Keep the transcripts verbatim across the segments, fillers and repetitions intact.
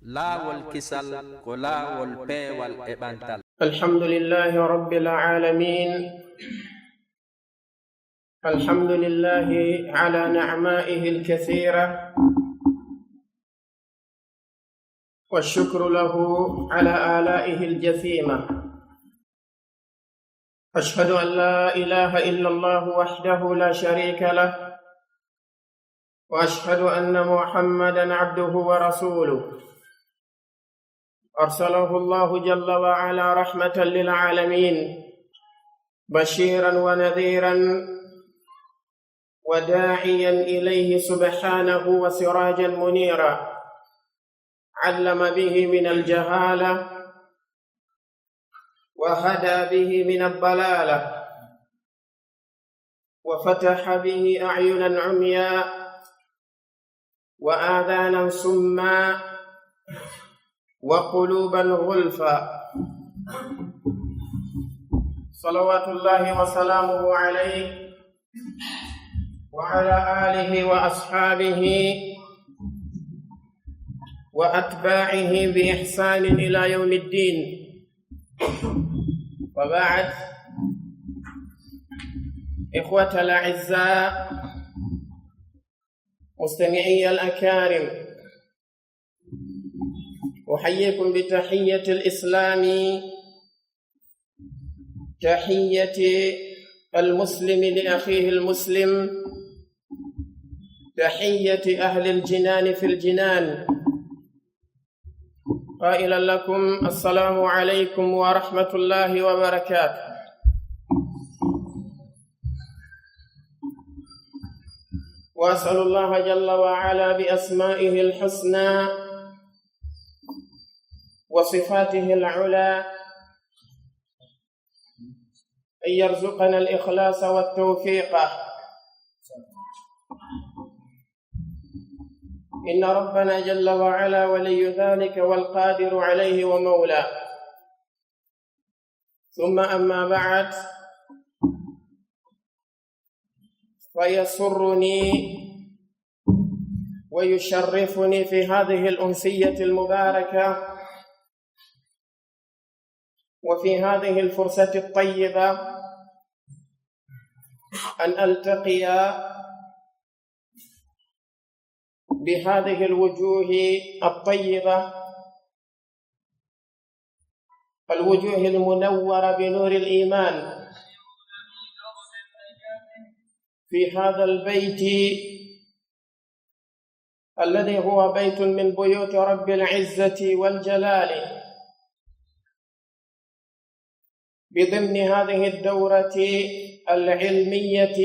Laawol kisal ko laawol peewal e ɓantal. الحمد لله رب العالمين. الحمد لله على نعمائه الكثيرة، والشكر له على آلائه الجسيمة. أشهد أن لا إله إلا الله وحده لا شريك له، وأشهد أن محمدا عبده ورسوله، أرسله الله جل وعلا رحمة للعالمين، بشيرا ونذيرا، وداعيا إليه سبحانه وسراجا منيرا، علم به من الجهالة، وهدى به من الضلالة، وفتح به أعينا عميا، وآذانا صما، وقلوبا غلفا. صلوات الله وسلامه عليه وعلى آله وأصحابه وأتباعه بإحسان إلى يوم الدين. وبعد، إخوة الأعزاء، مستمعي الأكارم، أحييكم بتحية الإسلام، تحية المسلم لأخيه المسلم، تحية أهل الجنان في الجنان، قائلا لكم: السلام عليكم ورحمة الله وبركاته. وأسأل الله جل وعلا بأسمائه الحسنى وصفاته العلى أن يرزقنا الإخلاص والتوفيق. إن ربنا جل وعلا ولي ذلك والقادر عليه ومولاه. ثم أما بعد، فيسرني ويشرفني في هذه الأمسية المباركة وفي هذه الفرصة الطيبة أن ألتقي بهذه الوجوه الطيبة، الوجوه المنورة بنور الإيمان، في هذا البيت الذي هو بيت من بيوت رب العزة والجلال، بضمن هذه الدورة العلمية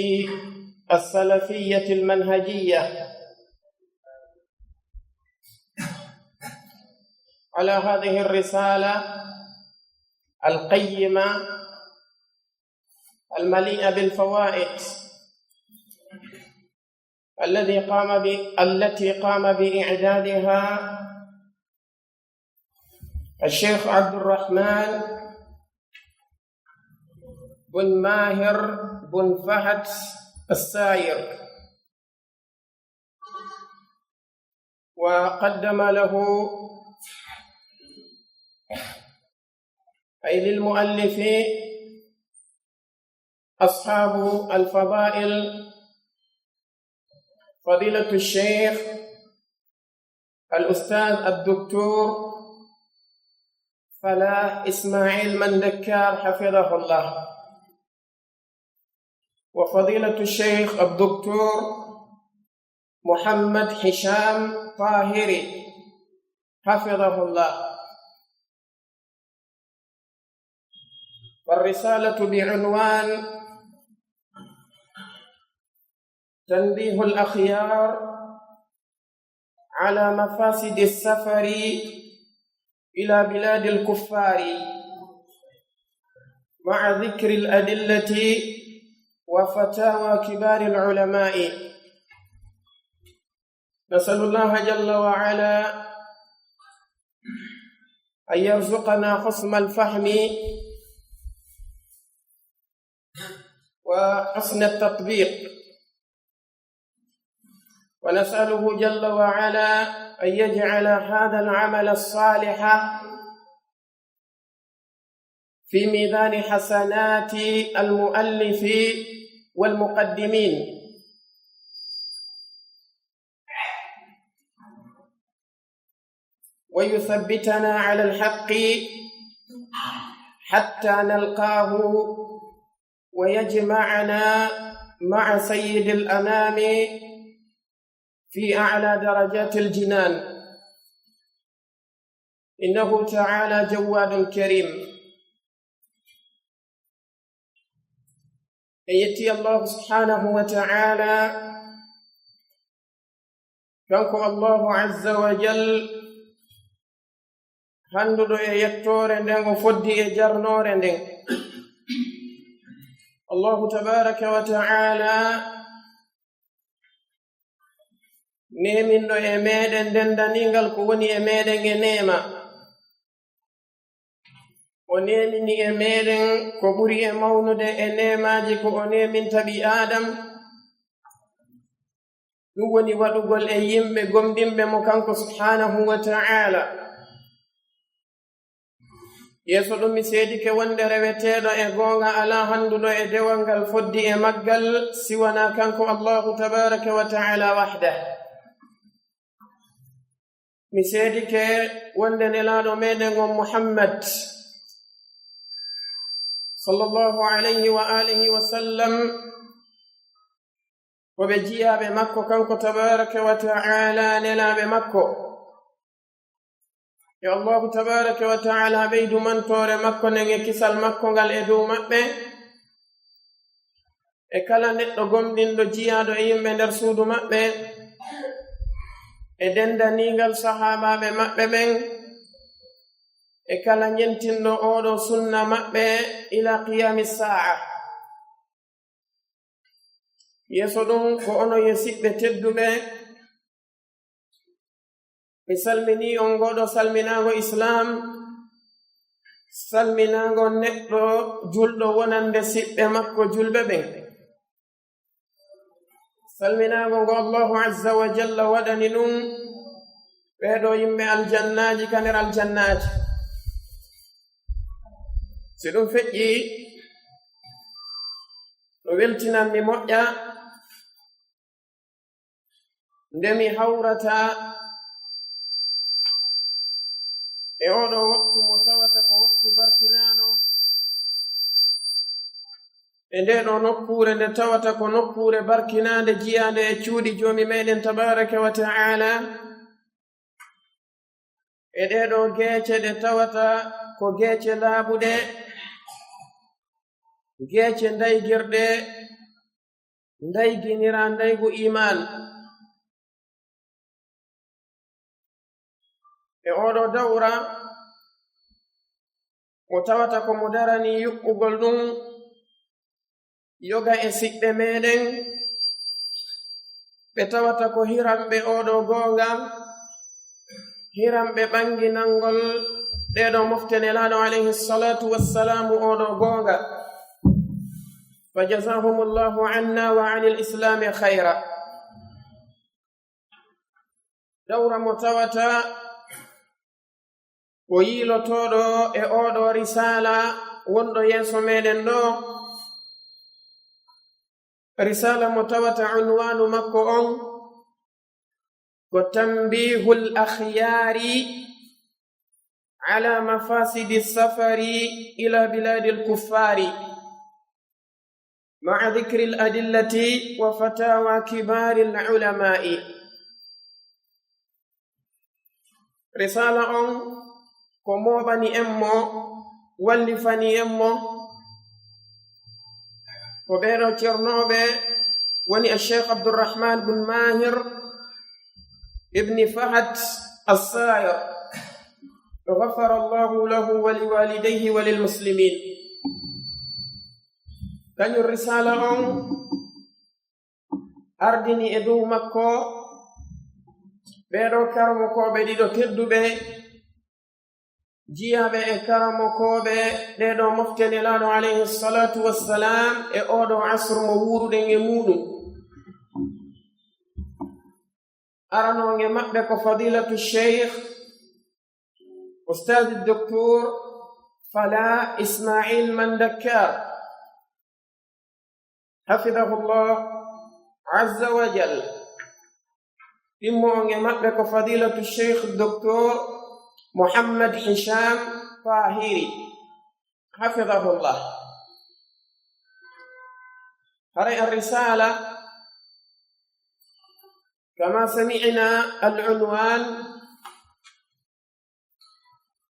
السلفية المنهجية، على هذه الرسالة القيمة المليئة بالفوائد الذي قام ب-، التي قام بإعدادها الشيخ عبد الرحمن بن ماهر بن فهد الساير، وقدم له، أي للمؤلف، أصحاب الفضائل فضيلة الشيخ الأستاذ الدكتور فلاح إسماعيل مندكار حفظه الله، وفضيلة الشيخ الدكتور محمد هشام طاهري حفظه الله. والرسالة بعنوان تنبيه الأخيار على مفاسد السفر إلى بلاد الكفار، مع ذكر الأدلة وفتاوى كبار العلماء. نسأل الله جل وعلا أن يرزقنا حسن الفهم وحسن التطبيق. ونسأله جل وعلا أن يجعل هذا العمل الصالح في ميزان حسنات المؤلف والمقدمين، ويثبتنا على الحق حتى نلقاه، ويجمعنا مع سيد الأنام في أعلى درجات الجنان، إنه تعالى جواد كريم. En yetti Allahu subhanahu wa ta'ala, kanko Allahu azza wa jal, handuɗo e yettoore nden, o foddi e jarnoore nden. Allahu tabaraka wa ta'ala neeminɗo e meɗen dendaniingal ko woni e meɗen e neema. O neemini e meɗen ko ɓuri e mawnude e neemaaji ko o neeminta ɓii Aadam. Ɗum woni waɗugol e yimɓe gomɗinɓe mo kanko subhanahu wa ta'ala. Yeeso ɗum mi seedike wonde reweteeɗo e goonga alaa handuɗo e dewal ngal foddi e maggal si wanaa kanko Allahu tabaraka wa ta'ala wahdah. Mi seedike wonde Nelaaɗo meɗen on Muhammad, sallallahu alayhi wa alihi wa sallam, ko ɓe jiyaaɓe makko, kanko tabaraka wa ta'ala, nelaaɓe makko. Yo Allahu tabaraka wa ta'ala ɓeydu mantoore makko nden e kisal makko ngal e dow maɓɓe, e kala neɗɗo gomɗinɗo jiyaaɗo e yimɓe nder suudu maɓɓe, e dendaniingal sahaabaaɓe maɓɓe ɓen, e kala ñentinɗo ooɗo sunna maɓɓe ila qiyaami saa'a. Yeeso ɗum, ko onon yo siɓɓe tedduɓe, mi salminii on ngooɗo salminaango Islaam, salminaango neɗɗo julɗo wonande siɓɓe makko julɓe ɓen. Salminaango ngo Allahu azza wa jalla waɗani ɗum ɓee ɗoo yimɓe aljannaaji ka nder aljannaaji. Si ɗum feƴƴii, no weltinan mi moƴƴa nde mi hawrata e oo ɗoo waktu mo tawata ko waktu barkinaaɗo, e ndee ɗoo nokkuure nde tawata ko nokkuure barkinaande jiyaande e cuuɗi Joomi meɗen tabaaraka wa ta'ala, e ɗee ɗoo geece ɗe tawata ko geece laaɓuɗe, geece ndaygirɗe, ndayginira ndaygu iimaan. E oo ɗoo dawra, mo tawata ko mo daranii yuɓɓugol ɗum, yoga e siɓɓe meɗen, ɓe tawata ko hiranɓe oo ɗoo goonga, hiranɓe ɓanginangol ɗee ɗoo mofte Nelaaɗo alayhi salaatu wassalaamu oo ɗoo goonga. Fa jazaahumullahu anna wa anil islaami khayra. Dawra mo tawata ko yiilotooɗo e oo ɗoo risaala wonɗo yeeso meɗen ɗoo. Risaala mo tawata unwaanu makko on ko Tanbihul Akhyaari ala Mafasidi Safari ila Biladil Kuffaari. مع ذكر الأدلة وفتاوى كبار العلماء. Risaala on ko mooɓani en mo, wallifani en mo, ko ɓee ɗoo cernooɓe woni Cheikh Abdurrahman bun Mahir ibn Fahad As-Sayir. غفر الله له ولوالديه وللمسلمين. Kañum risaala on ardini e dow makko ɓee ɗoo karamokooɓe ɗiɗo tedduɓe, jiyaaɓe e karamokooɓe ɗee ɗoo mofte Nelaaɗo alayhi salaatu wassalaam e oo ɗoo asru mo wuuruɗen e muuɗum. Arano e maɓɓe ko Fadilatu Sheikh Ustadh Doktor Fala Ismail Mandakar, hafidhahullah azza wa jal. Ɗimmo on e maɓɓe ko Fadilatu Sheikh Doktor Muhammad Hisham Tahiri, hafidhahullah. Haray ar-risala, kama sami'na al-unwan,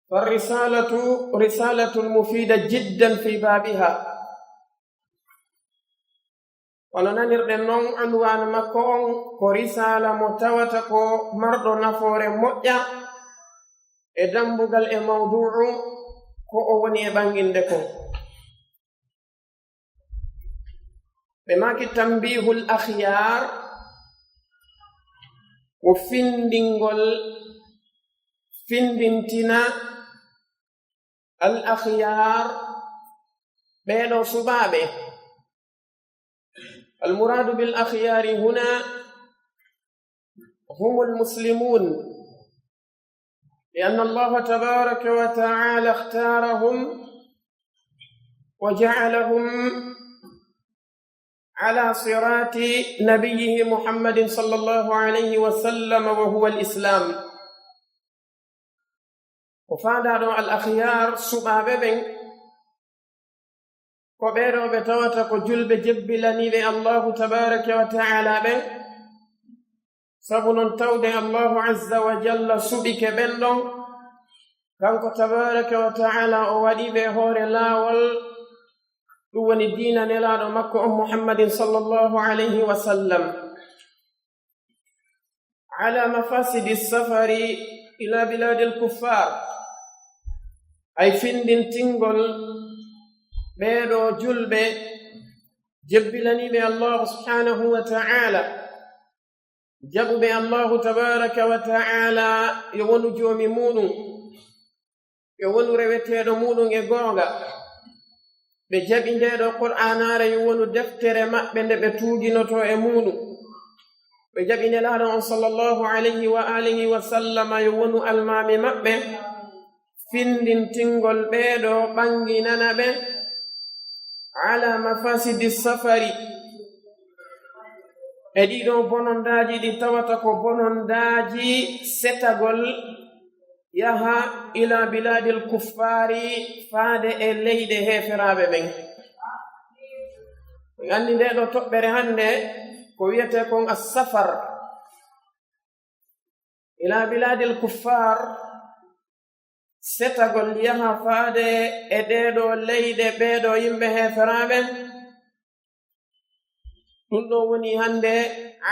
فالرسالة رسالة مفيدة جدا في بابها. Wano nanirɗen non, unwaan makko on ko risaala mo tawata ko marɗo nafoore moƴƴa e dambugal e mawduu'u ko o woni e ɓanginde kon. Ɓe maaki tanbihul akhyaar, ko findingol, findintina al akhyaar, ɓee ɗoo suɓaaɓe. Al muraadu bil akhyaari huna humul muslimuun. لأن الله تبارك وتعالى اختارهم وجعلهم على صراط نبيه محمد صلى الله عليه وسلم وهو الإسلام. Ko faandaa ɗon al akhyaar, suɓaaɓe ɓen, ko ɓee ɗoo ɓe tawata ko julɓe jebbilaniiɓe Allaahu tabaaraka wa ta'aalaa ɓen. Sabu non tawde Allaahu azza wa jalla suɓike ɓen ɗon, kanko tabaaraka wa ta'aalaa o waɗi ɓe hoore laawol, ɗum woni diina Nelaaɗo makko on Muhammadin sallallahu alayhi wa sallam. Ala mafasidi safari ila biladil kuffar, ay findintingol ɓee ɗoo julɓe jebbilaniiɓe Allaahu subhaanahu wa ta'aalaa, jaɓuɓe Allaahu tabaaraka wa ta'aalaa yo wonu joomi muuɗum, yo wonu reweteeɗo muuɗum e goonga. Ɓe jaɓi ndee ɗoo Qur'aanaare yo wonu deftere maɓɓe nde ɓe tuuginotoo e muuɗum. Ɓe jaɓi Nelaaɗo on sallallahu alayhi wa alihi wa sallama yo wonu almaami maɓɓe. Findintingol ɓee ɗoo ɓanginana ɓe ala mafasidi safari, e ɗii ɗoo bonondaaji ɗi tawata ko bonondaaji setagol yaha ila biladil kuffaari, faade e leyɗe heeferaaɓe ɓen. En anndi ndee ɗoo toɓɓere hannde ko wi'etee kon as-safar ila biladil kuffaar, setagol yaha faade e ɗee ɗoo leyɗe ɓee ɗoo yimɓe heeferaaɓe. Ɗum ɗoo woni hannde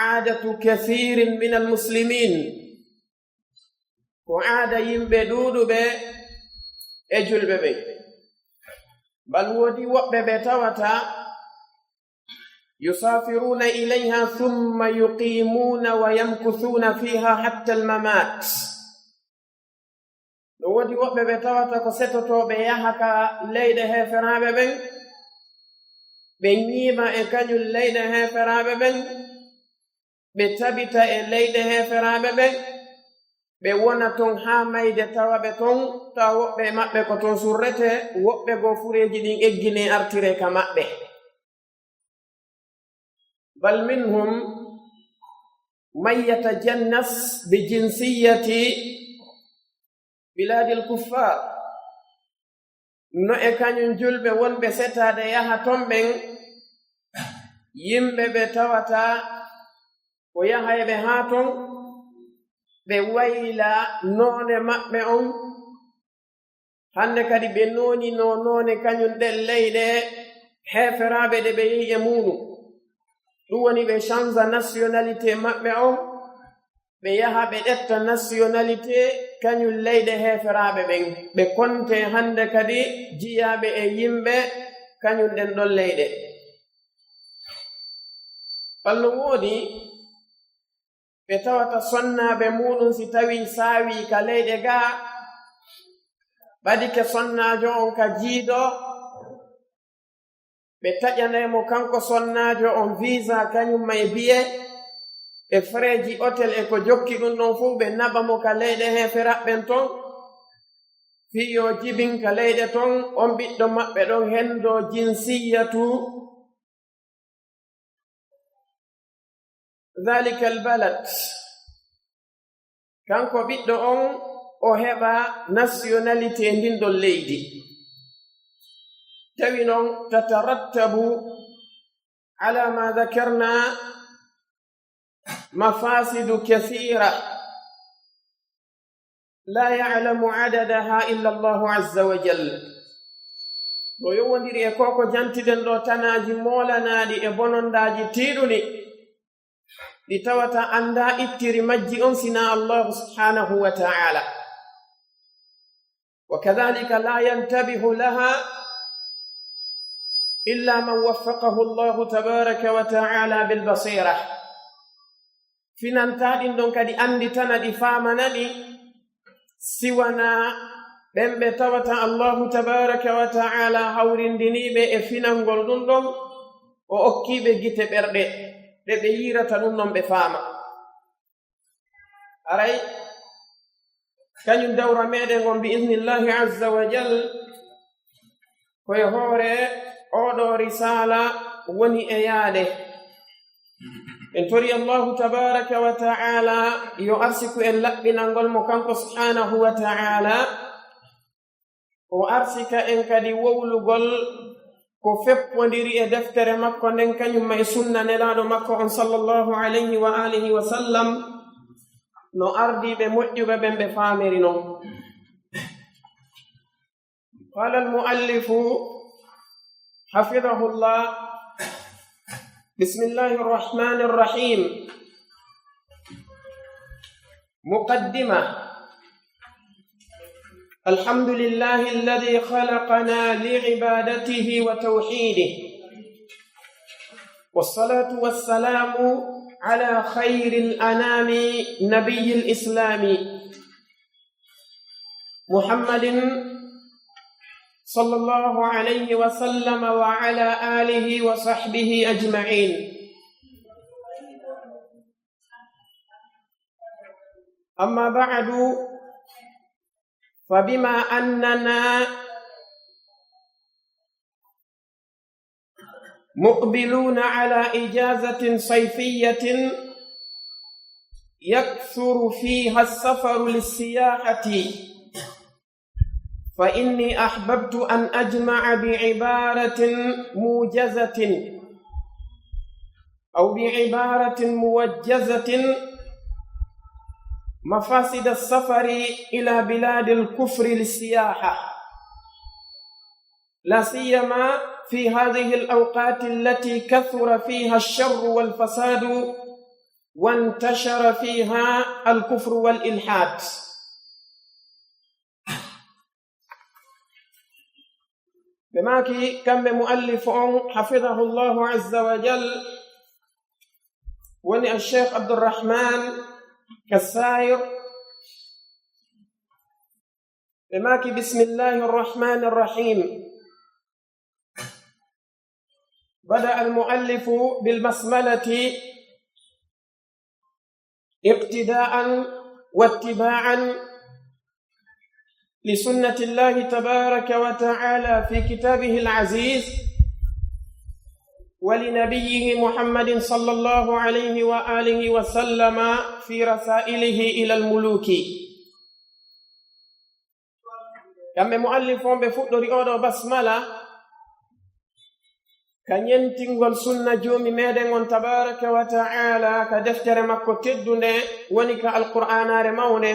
aadatu kathiirin minal muslimiin. Ko aada yimɓe ɗuuɗuɓe e julɓe ɓen. Bal woodi woɓɓe ɓe tawata yusaafiruuna ilayha thumma yuqiimuuna wa yamkuthuuna fiiha hatta al-mamaat. No woodi woɓɓe ɓe tawata ko setotooɓe yaha ka leyɗe heeferaaɓe ɓen, ɓe ñiiɓa e kañum leyɗe heeferaaɓe ɓen, ɓe tabita e leyɗe heeferaaɓe ɓen, ɓe wona ton haa mayde tawa ɓe ton, tawa woɓɓe e maɓɓe ko ton surretee, woɓɓe goo fureeji ɗin egginee artiree ka maɓɓe. Bal minhum man yatajannas bi jinsiyati biladil kuffar. No e kañum julɓe wonɓe setaade yaha ton ɓen, yimɓe ɓe tawata ko yahayɓe haa ton, ɓe wayla noone maɓɓe on, hannde kadi ɓe nooninoo noone kañum ɗen leyɗe heeferaaɓe ɗe ɓe yehi e muuɗum. Ɗum woni ɓe chanza nationalité maɓɓe on, ɓe yaha ɓe ƴetta nationalité kañum leyɗe heeferaaɓe ɓen. Ɓe kontee hannde kadi jiyaaɓe e yimɓe kañum ɗen ɗon leyɗe. Bal no woodi ɓe tawata sonnaaɓe muuɗum, si tawii saawii ka leyɗe gaa, ɓadike sonnaajo on ka jiido, ɓe taƴanay mo kanko sonnaajo on visa kañum ma e biye, e freeji otel e ko jokki ɗun ɗon fow, ɓe naɓa mo ka leyɗe heeferaaɓe ɓen ton, fii yo jibin ka leyɗe ton, on ɓiɗɗo maɓɓe ɗon hendoo jinsiyatu dhalika al-balad. Kanko ɓiɗɗo on, o heɓa nationalité ndin ɗon leydi. Tawi non, tatarattabu ala ma dhakarna mafasidu kathira la ya'lamu adadaha illa Allahu azza wa jalla. No yowondiri e ko ko jantiɗen ɗoo, tanaaji moolanaaɗi e bonondaaji tiiɗuɗi, ɗi tawata anndaa ittiri majji on sinaa Allahu subhanahu wa ta'ala. Wa kadhalika la yantabihu laha illa man waffaqahu Allahu tabaraka wa ta'ala bil basira. Finantaa ɗin ɗon kadi annditana ɗi, faamana ɗi, si wanaa ɓen ɓe tawata Allahu tabaraka wa ta'ala hawrindinii ɓe e finangol ɗun ɗon, o okkii ɓe gite ɓerɗe, ɗe ɓe yiirata ɗun ɗon, ɓe faama. Aray, kañun dawra meɗen on, bi idnillahi azza wa jal, ko e hoore oo ɗoo risaala woni e yaade. En tori Allahu tabaraka wa ta'ala yo arsiku en laɓɓinangol mo kanko subhanahu wa ta'ala, o arsika en kadi wowlugol ko feppondiri e deftere makko nden, kañun ma e sunna Nelaaɗo makko on, sallallahu alayhi wa alihi wa sallam, no ardiiɓe moƴƴuɓe ɓen ɓe faamiri non. قال المؤلف حفظه الله: بسم الله الرحمن الرحيم. مقدمة. الحمد لله الذي خلقنا لعبادته وتوحيده، والصلاة والسلام على خير الأنام نبي الإسلام محمد صلى الله عليه وسلم وعلى آله وصحبه أجمعين. أما بعد، فبما أننا مقبلون على إجازة صيفية يكثر فيها السفر للسياحة، فإني أحببت أن أجمع بعبارة موجزة أو بعبارة موجزة مفاسد السفر إلى بلاد الكفر للسياحة، لا سيما في هذه الأوقات التي كثر فيها الشر والفساد وانتشر فيها الكفر والإلحاد. Ɓe maaki, kamɓe muallif on, hafidahullahu azza wa jal, woni Al-Sheikh Abdurrahman Kassayir, ɓe maaki, بسم الله الرحمن الرحيم. بدأ المؤلف بالبسملة اقتداء واتباعا لسنة الله تبارك وتعالى في كتابه العزيز ولنبيه محمد صلى الله عليه وآله وسلم في رسائله إلى الملوك. Kamɓe muallif on ɓe fuɗɗori oo ɗoo basmala ka ɲentingol sunna Joomi meɗen on tabaaraka wa ta'aala ka deftere makko teddunde, woni ka Alqur'aanaare mawnde.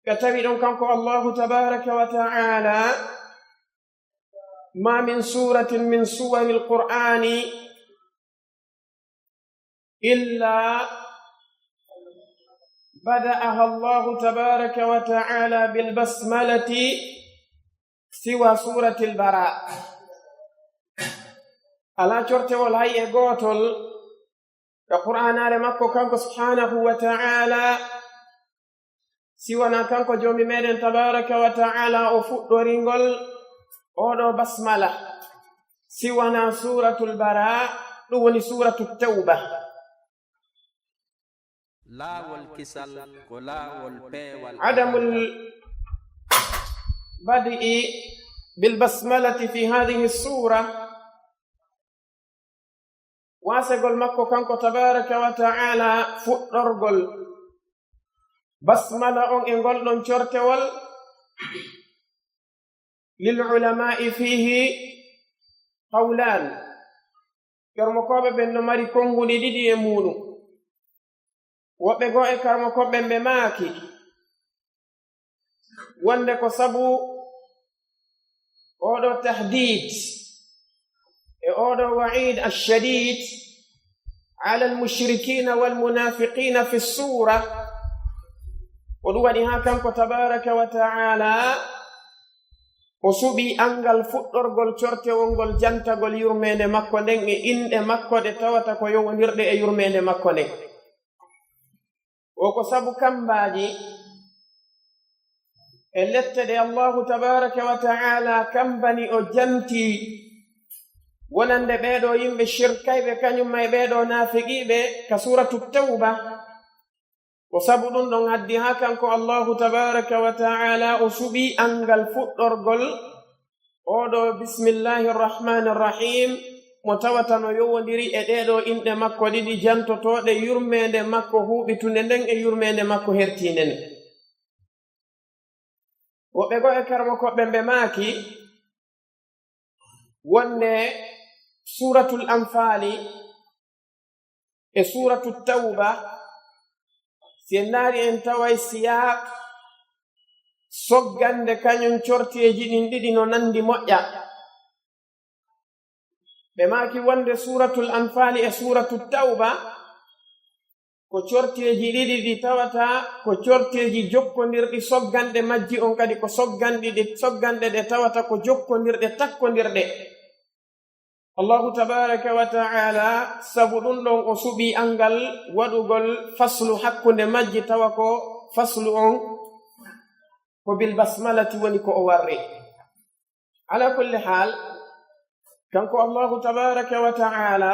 Ka tawi ɗon kanko Allaahu tabaaraka wa ta'aala, ما من سورة من سور القرآن إلا بدأها الله تبارك وتعالى بالبسملة سوى سورة البراءة. Alaa cortewol hay e gootol ka Qur'aanaare makko kanko subhaanahu wa ta'aala, si wanaa kanko Joomi meɗen tabaaraka wa ta'aala o fuɗɗori ngol oo ɗoo basmala, si wanaa Suuratul Baraa, Ɗum woni Suuratu Tawba. Laawol kisal ko laawol peewal. Adamul bad'i bil basmalati fi hadhihi suura. Waasegol makko kanko tabaaraka wa ta'aala fuɗɗorgol basmala on e ngol ɗon cortewol. Lil ulamaa'i fiihi qawlaan. Karmokooɓe ɓen no mari konguɗi ɗiɗi e muuɗum. Woɓɓe goo e karmokooɓe ɓen ɓe maaki wonde ko sabu oo ɗoo tahdiid e oo ɗoo wa'iid ash-shadiid ala al-mushrikiina wal munaafiqiina fi suura, ko ɗum waɗi haa kanko tabaaraka wa ta'aala o suɓii anngal fuɗɗorgol cortewol ngol jantagol yurmeende makko nden e inɗe makko ɗe tawata ko yowondirɗe e yurmeende makko nden. Wo ko sabu kambaaji e lette ɗe Allaahu tabaaraka wa ta'aala kambani o janti wonande ɓee ɗoo yimɓe shirkayɓe, kañum ma e ɓee ɗoo naafiqiiɓe ka Suuratu Tawba. Ko sabu ɗum ɗon addi haa kanko Allaahu tabaaraka wa ta'aala o suɓii anngal fuɗɗorgol oo ɗoo bismillaahi rahmaani rahiim, mo tawata no yowondiri e ɗee ɗoo inɗe makko ɗiɗi jantotooɗe yurmeende makko huuɓitunde nden e yurmeende makko hertiinde nden. Woɓɓe goo e karmokooɓe ɓen ɓe maaki wonde Suuratul Anfaali e Suuratu Tawba, si en ndaari en taway siyaaq soggande kañum corteeji ɗin ɗiɗi no nandi moƴƴa. Ɓe maaki wonde Suuratul Anfaali e Suuratu Tawba ko corteeji ɗiɗi ɗi tawata ko corteeji jokkondirɗi, sogganɗe majji on kadi ko sogganɗi ɗe, sogganɗe ɗe tawata ko jokkondirɗe, takkondirɗe. Allaahu tabaaraka wa ta'aala, sabu ɗum ɗon o suɓii anngal waɗugol faslu hakkunde majji, tawa ko faslu on ko bil basmalati woni ko o warri. Ala kulli haal, kanko Allaahu tabaaraka wa ta'aala,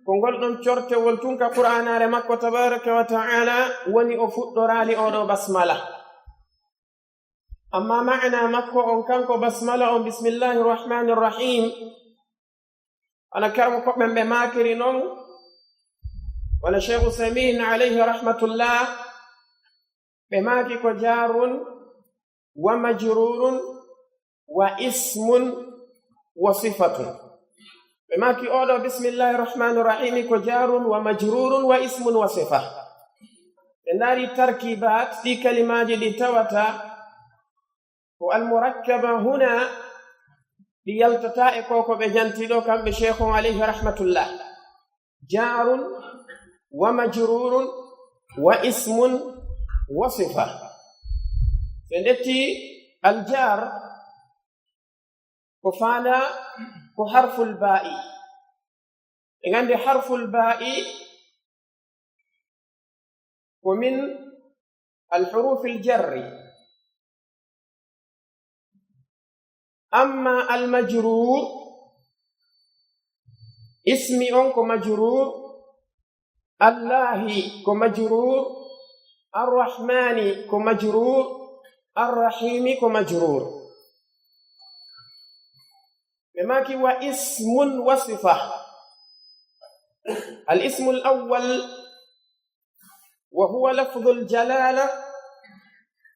ko ngol ɗon cortewol tun ka Qur'aanaare makko tabaaraka wa ta'aala woni o fuɗɗoraali oo ɗoo basmala. Amma ma'ana makko on kanko basmala on, bismillaahi rahmaani rahiim, wano karmokooɓe ɓen ɓe maakiri non, wano Sheikh Usaymin alayhi rahmatullah, ɓe maaki ko jaarun wa majruurun wa ismun wa sifatun. Ɓe maaki oo ɗoo bismillaahi rahmaani rahiimi ko jaarun wa majruurun wa ismun wa sifa. Ɓe ndaari tarkiibaat ɗi kalimaaji ɗi tawata ko al-murakkaba huna, ɗi yaltataa e ko ko ɓe janti ɗoo kamɓe Sheikh on alayhi rahmatullah. Jaarun wa majruurun wa ismun wa sifa. Si en ƴetti al-jaar, ko faandaa ko harful baa'i. En anndi harful baa'i ko min al-huruufil jarri. Amma al-majruur, ismi on ko majruur, Allaahi ko majruur, Arrahmaani ko majruur, Arrahiimi ko majruur. Ɓe maaki wa ismun wa sifa. Al ismul awwal wa huwa lafdul jalaala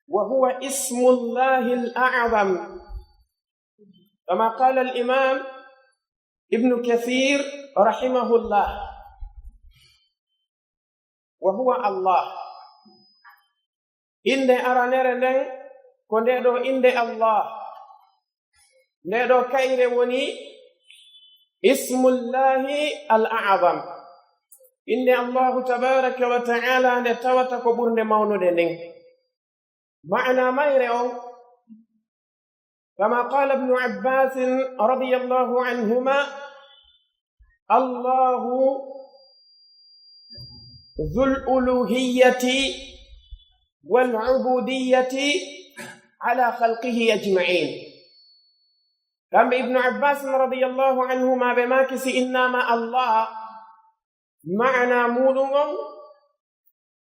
wa huwa ismullaahil a'zam. Kama qaala al imaam Ibnu Kasiir rahimahullah. Wa huwa Allah. Innde aranere nden ko ndee ɗoo innde Allah. Ndee ɗoo kayre woni Ismullaahi al A'zam. Innde Allaahu tabaaraka wa ta'aala nde tawata ko ɓurnde mawnude nden. Ma'anaa mayre on, كما قال ابن عباس رضي الله عنهما: الله ذو الألوهية والعبودية على خلقه أجمعين. Kamɓe Ibnu Abbas radiyallahu anhuma ɓe maaki si innaama Allah, maana muuɗum on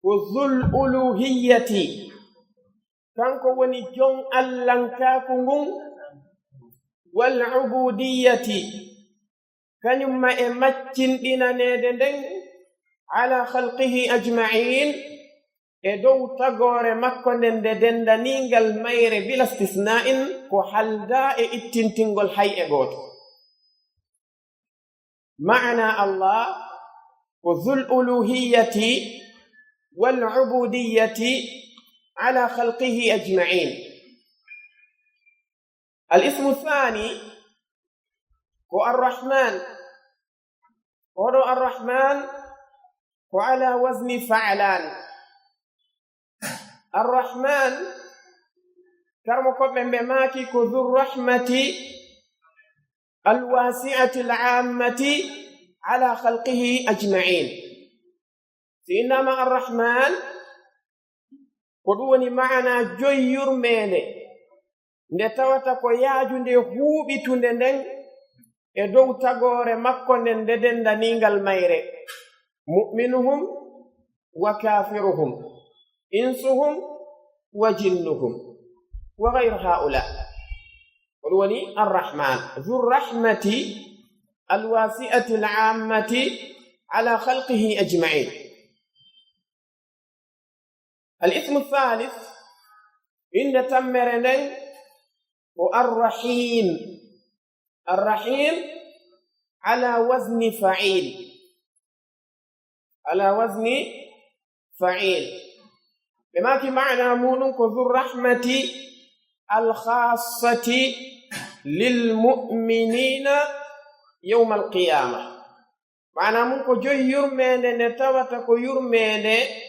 ko Zul Uluhiyyati, kanko woni jon Allankaaku ngun, wal Ubudiyyati, kañum ma e maccinɗinaneede nden, ala khalqihi ajma'in, e dow tagoore makko nden nde dendaniingal mayre bila istisna'in, ko haldaa e ittintingol hay e gooto. Maana Allah ko Zul Uluhiyyati wal Ubudiyyati ala khalqihi ajma'in. Al ismu thani ko Ar-Rahman. Oɗo Ar-Rahman ko ala wazni fa'lan. Ar-Rahman, karmo ko ɓe ɓe maaki ko Zul Rahmati al Wasi'ati al Ammati ala khalqihi ajma'in. Si innaama Ar-Rahman, ko ɗum woni maana joyi yurmeende, nde tawata ko yaajunde huuɓitunde nden e dow tagoore makko nden nde dendaniingal mayre, mu'minuhum wa kaafiruhum, insuhum wa jinnuhum, wa ghayru haula. Ko ɗum woni Ar-Rahman, Zul Rahmati al Wasi'ati al Ammati ala khalqihi ajma'in. Al ismu thalith, innde tammere nden ko Ar-Rahim. Ar-Rahim ala wazni fa'il. Ala wazni fa'il. Ɓe maaki maana muuɗum ko Zul Rahmati al Khassati lil Mu'minina yawmal Qiyamah. Maanaa mun ko joyi yurmeende nde tawata ko yurmeende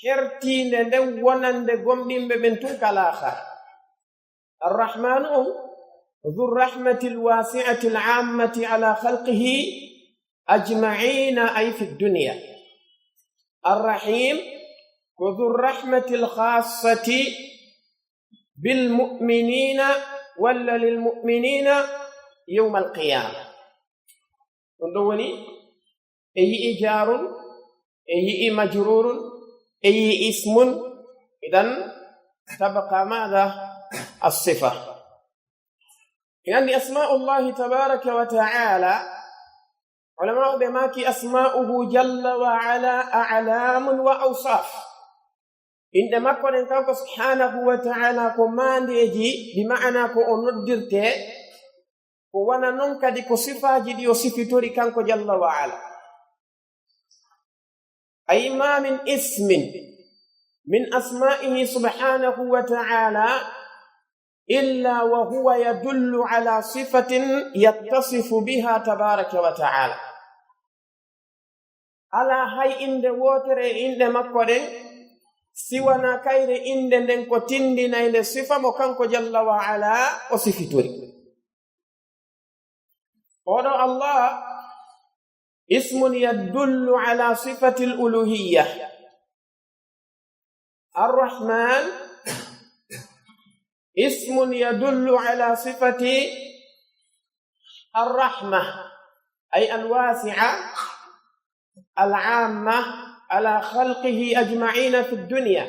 hertiinde nden wonande gomɗinɓe ɓen tun ka laakhara. Arrahmaanu on, Dhu Rahmatil Waasi'atil Aammati alaa khalqihi ajma'iina, ay fi dunya. Arrahiim ko Dhu Rahmatil Khaassati bil mu'miniina walla lil mu'miniina yawmal qiyaama. Ɗun ɗon woni, en yi'i jaarun, en yi'i majruurun, en yi'i ismun, idan tabqa maada? As-sifa. En anndi asma'ullahi tabaaraka wa ta'aala, ulama'u ɓe maaki asma'uhu jalla wa ala a'laamun wa awsaaf. Inɗe makko ɗen kanko subhaanahu wa ta'aala ko maandeeji, bi ma'ana ko o noddirtee, ko wano non kadi ko sifaaji ɗi o sifitori kanko jalla wa ala. Ay ma min ismin min asma'ihi subhaanahu wa ta'aala illa wa huwa yadullu ala sifatin yattasifu biha tabaaraka wa ta'aala. Alaa hay innde wootere e inɗe makko ɗen, si wanaa kayre innde nden ko tinndinaynde sifa mo kanko jalla wa ala o sifitori. Oɗo Allah, ismun yadullu ala sifatil uluhiyya. Arrahman, ismun yadullu ala sifati arrahma, ay alwasi'a al'amma ala khalqihi ajma'ina fi dunya.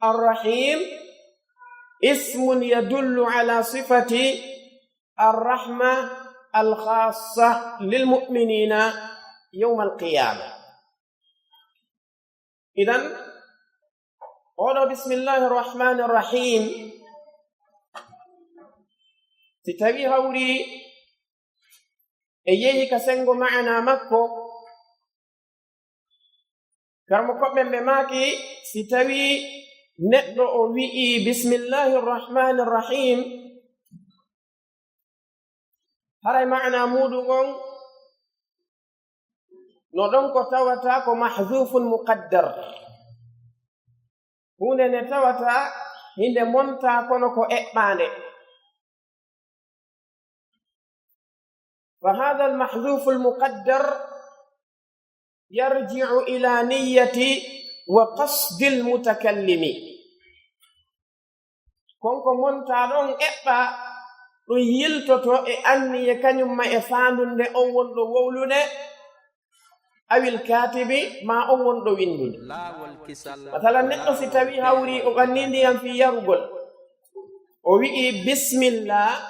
Arrahim, ismun yadullu ala sifati arrahma alkhassa lil mu'minina yawmal qiyama. Idan, oɗo bismillahi rahmani rahim, si tawi hawri e yehi ka sengo ma'ana makko, karmo koɓɓen ɓe maaki, si tawi neɗɗo o wi'i bismillahi rahmani rahim, haray ma'ana muuɗum on no ɗon ko tawata ko mahzufun muqaddar. Huunde nde tawata hinde montaa kono ko eɓɓaande. Fa hadha al-mahzufu al-muqaddar yarji'u ila niyyati wa qasdi al-mutakallimi. Kon ko montaa ɗon eɓɓaa, Ɗun yiltoto e anniye kaɲun ma e faandunde on wonɗo wowlude, awil kaatibi, maa on wonɗo winndude. Masalan, neɗɗo si tawii hawrii o ɓannii ndiyan fii yarugol, o wi'i, "Bismillah,"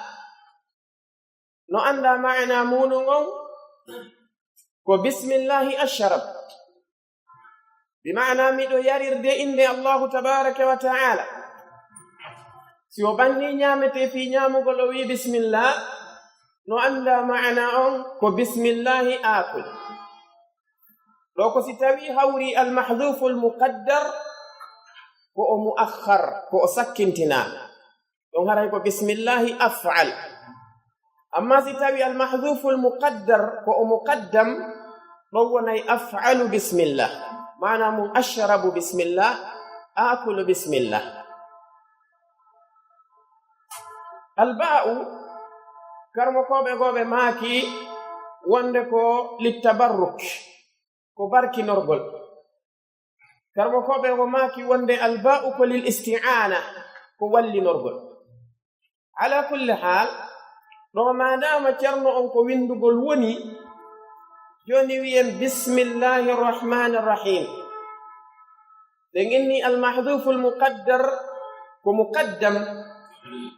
no anndaa maanaa muuɗun on, ko "Bismillahi ashrab." Bi maanaa miɗo yarirde innde Allahu tabaaraka wa ta'ala. Si o ɓannii ɲaametee fii ɲaamugol, o wi'i, "Bismillah," no anndaa maanaa on ko "Bismillahi aakul." Ɗoo ko si tawii hawrii al-mahdhuuful muqaddar, ko o mu'akhkhar, ko o sakkintinaa. Ɗon haray ko "Bismillahi af'al." Amma si tawii al-mahdhuuful muqaddar ko o muqaddam, ɗon wonay "af'alu bismillah." Maanaa mun "ashrabu bismillah, aakulu bismillah." Al-baa'u, karamokooɓe goo ɓe maaki wonde ko "littabarruk," ko barkinorgol. Karamokooɓe goo maaki wonde al-baa'u ko "lil isti'aana," ko wallinorgol. Alaa kulli haal, ɗoo maadaama Ceerno on ko winndugol woni, jooni wi'en, "Bismillahir Rahmanir Rahim." Ɗen inni al-mahdhuuful muqaddar ko muqaddam,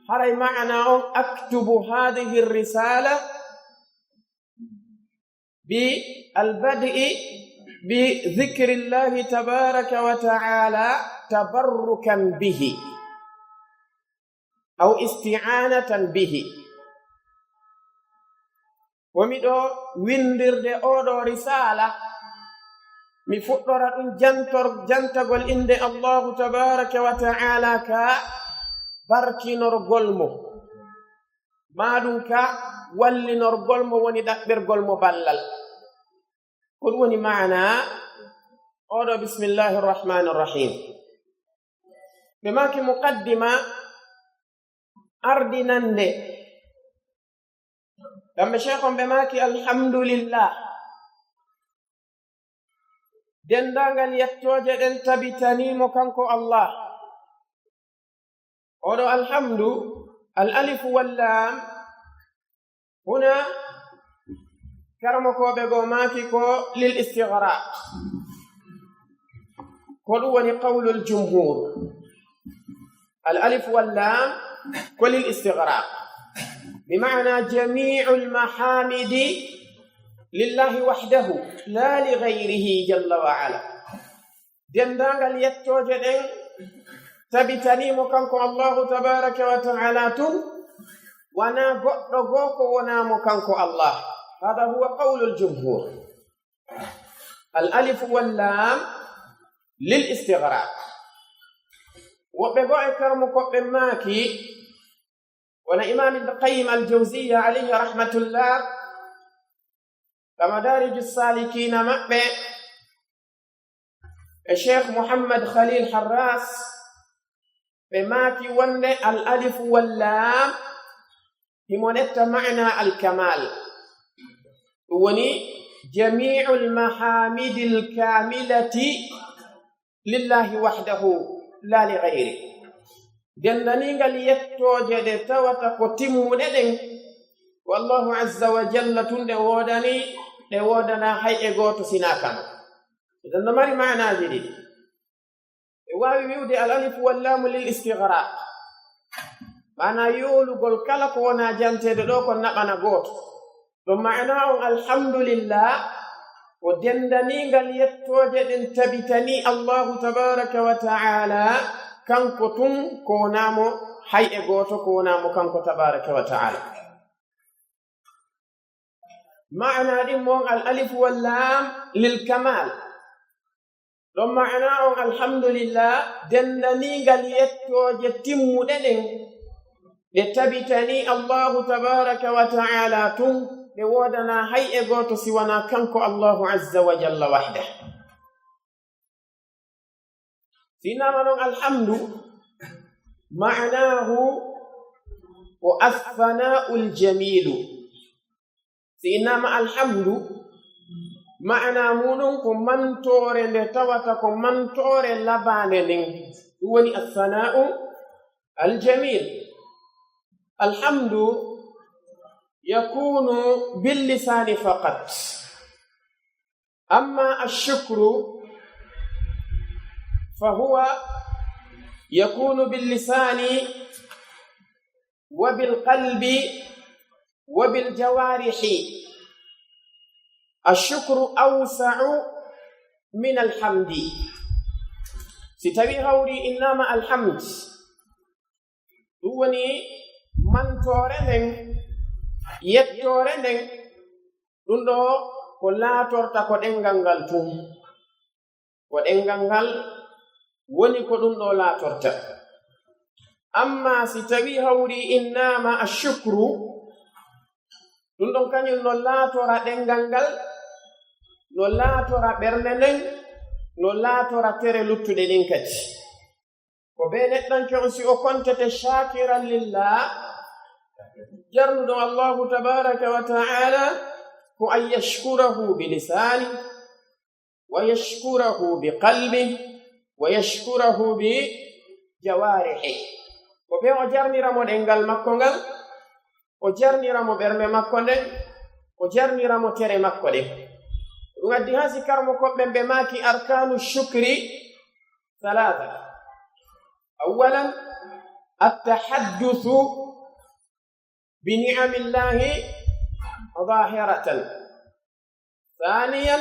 haray maanaa on, "Aktubu haadhihi risaala bi al-bad'i bi dhikrillahi tabaaraka wa ta'ala tabarrukan bihi aw isti'aanatan bihi." Ko miɗo winndirde oo ɗoo risaala, mi fuɗɗora ɗun jantor-, jantagol innde Allahu tabaaraka wa ta'ala ka barkinorgol mo, maa ɗun ka wallinorgol mo, woni ɗaɓɓirgol mo ballal. Ko ɗun woni maanaa oo ɗoo "Bismillahir Rahmanir Rahim." Ɓe maaki muqaddima ardinannde. Kamɓe Sheikh on ɓe maaki, "Alhamdulillah. Denndaangal yettooje ɗen tabitanii mo kanko Allah." Oo ɗoo alhamdu, al-alifu wal-laam, huna karamokooɓe goo maaki ko "lil istighraq." Ko ɗun woni qawlul jumhur. Al-alifu wal-laam ko "lil istighraq." Bi maanaa jamii'ul mahaamidi lillahi wahdahu, laa li ghayrihi jalla wa ala. Denndaangal yettooje ɗen tabitanii mo kanko Allahu tabaaraka wa ta'ala tun, wanaa goɗɗo goo ko wonaa mo kanko Allah. Haaza huwa qawlul jumhur. Al-alifu wal-laam lil istighraq. Woɓɓe goo e karamokooɓe maaki, wano Imaam Ibn Qayyim al-Jawziyya alayhi rahmatullah, ka Madaariju Saalikiina maɓɓe, e Sheikh Muhammad Khalil Harras, ɓe maaki wonde al-alifu wal-laam himo netta maanaa al-kamaal. Ɗun woni jamii'ul mahaamidil kaamilati lillahi wahdahu laa li ghayri. Denndaniingal yettooje ɗe tawata ko timmuɗe ɗen, ko Allahu azza wa jalla tun ɗe woodani, ɗe woodanaa hay e gooto sinaa kan. Idan no mari maanaaji ɗiɗi. E waawi wi'ude al alifu wal laamu lil istighraq. Maanaa yoolugol kala ko wonaa janteede ɗoo kon naɓana gooto. Ɗon maanaa on alhamdulillah, ko denndaniingal yettooje ɗen tabitanii Allahu tabaaraka wa ta'ala, kanko tun ko wonaa mo hay e gooto, ko wonaa mo kanko tabaaraka wa ta'ala. Maanaa ɗin mo on al alifu wal laam lil kamaal. Ɗon maanaa on alhamdulillah, denndaniingal yettooje timmuɗe ɗen, ɗe tabitanii Allahu tabaaraka wa ta'ala tun, ɗe woodanaa hay e gooto si wanaa kanko Allahu azza wa jalla wahda. Si innaama non alhamdu, maanaahu ko as-sanaa'ul jamiilu. Si innaama alhamdu, maanaa muuɗun ko mantoore nde tawata ko mantoore labaande nden. Ɗun woni as-sanaa'u al-jamiil. Alhamdu, يكون باللسان فقط. أما الشكر فهو يكون باللسان وبالقلب وبالجوارح. الشكر أوسع من الحمد. Si tawii hawrii innama alhamd, ɗun woni mantoore nden, yettoore nden, ɗun ɗoo ko laatorta ko ɗenngal ngal tun. Ko ɗenngal ngal woni ko ɗun ɗoo laatorta. Amma si tawii hawrii innama ashukru, ɗun ɗon kañun no laatora ɗenngal ngal, no laatora ɓernde nden, no laatora tere luttuɗe ɗin kadi. Ko bee neɗɗanke on si o kontete shakiran lillah, jarnuɗo Allahu tabaraka wa ta'ala, ko an yashkurahu bi lisani, wa yashkurahu bi qalbi, wa yashkurahu bi jawarihi. Ko bee o jarnira mo ɗenngal makko ngal, o jarnira mo ɓernde makko nden, o jarnira mo tere makko ɗen. Ɗun addi haa si karmo koɓɓen ɓe maaki arkanu shukri ثلاثة. أولا، التحدث بنعم الله ظاهرة. ثانيا،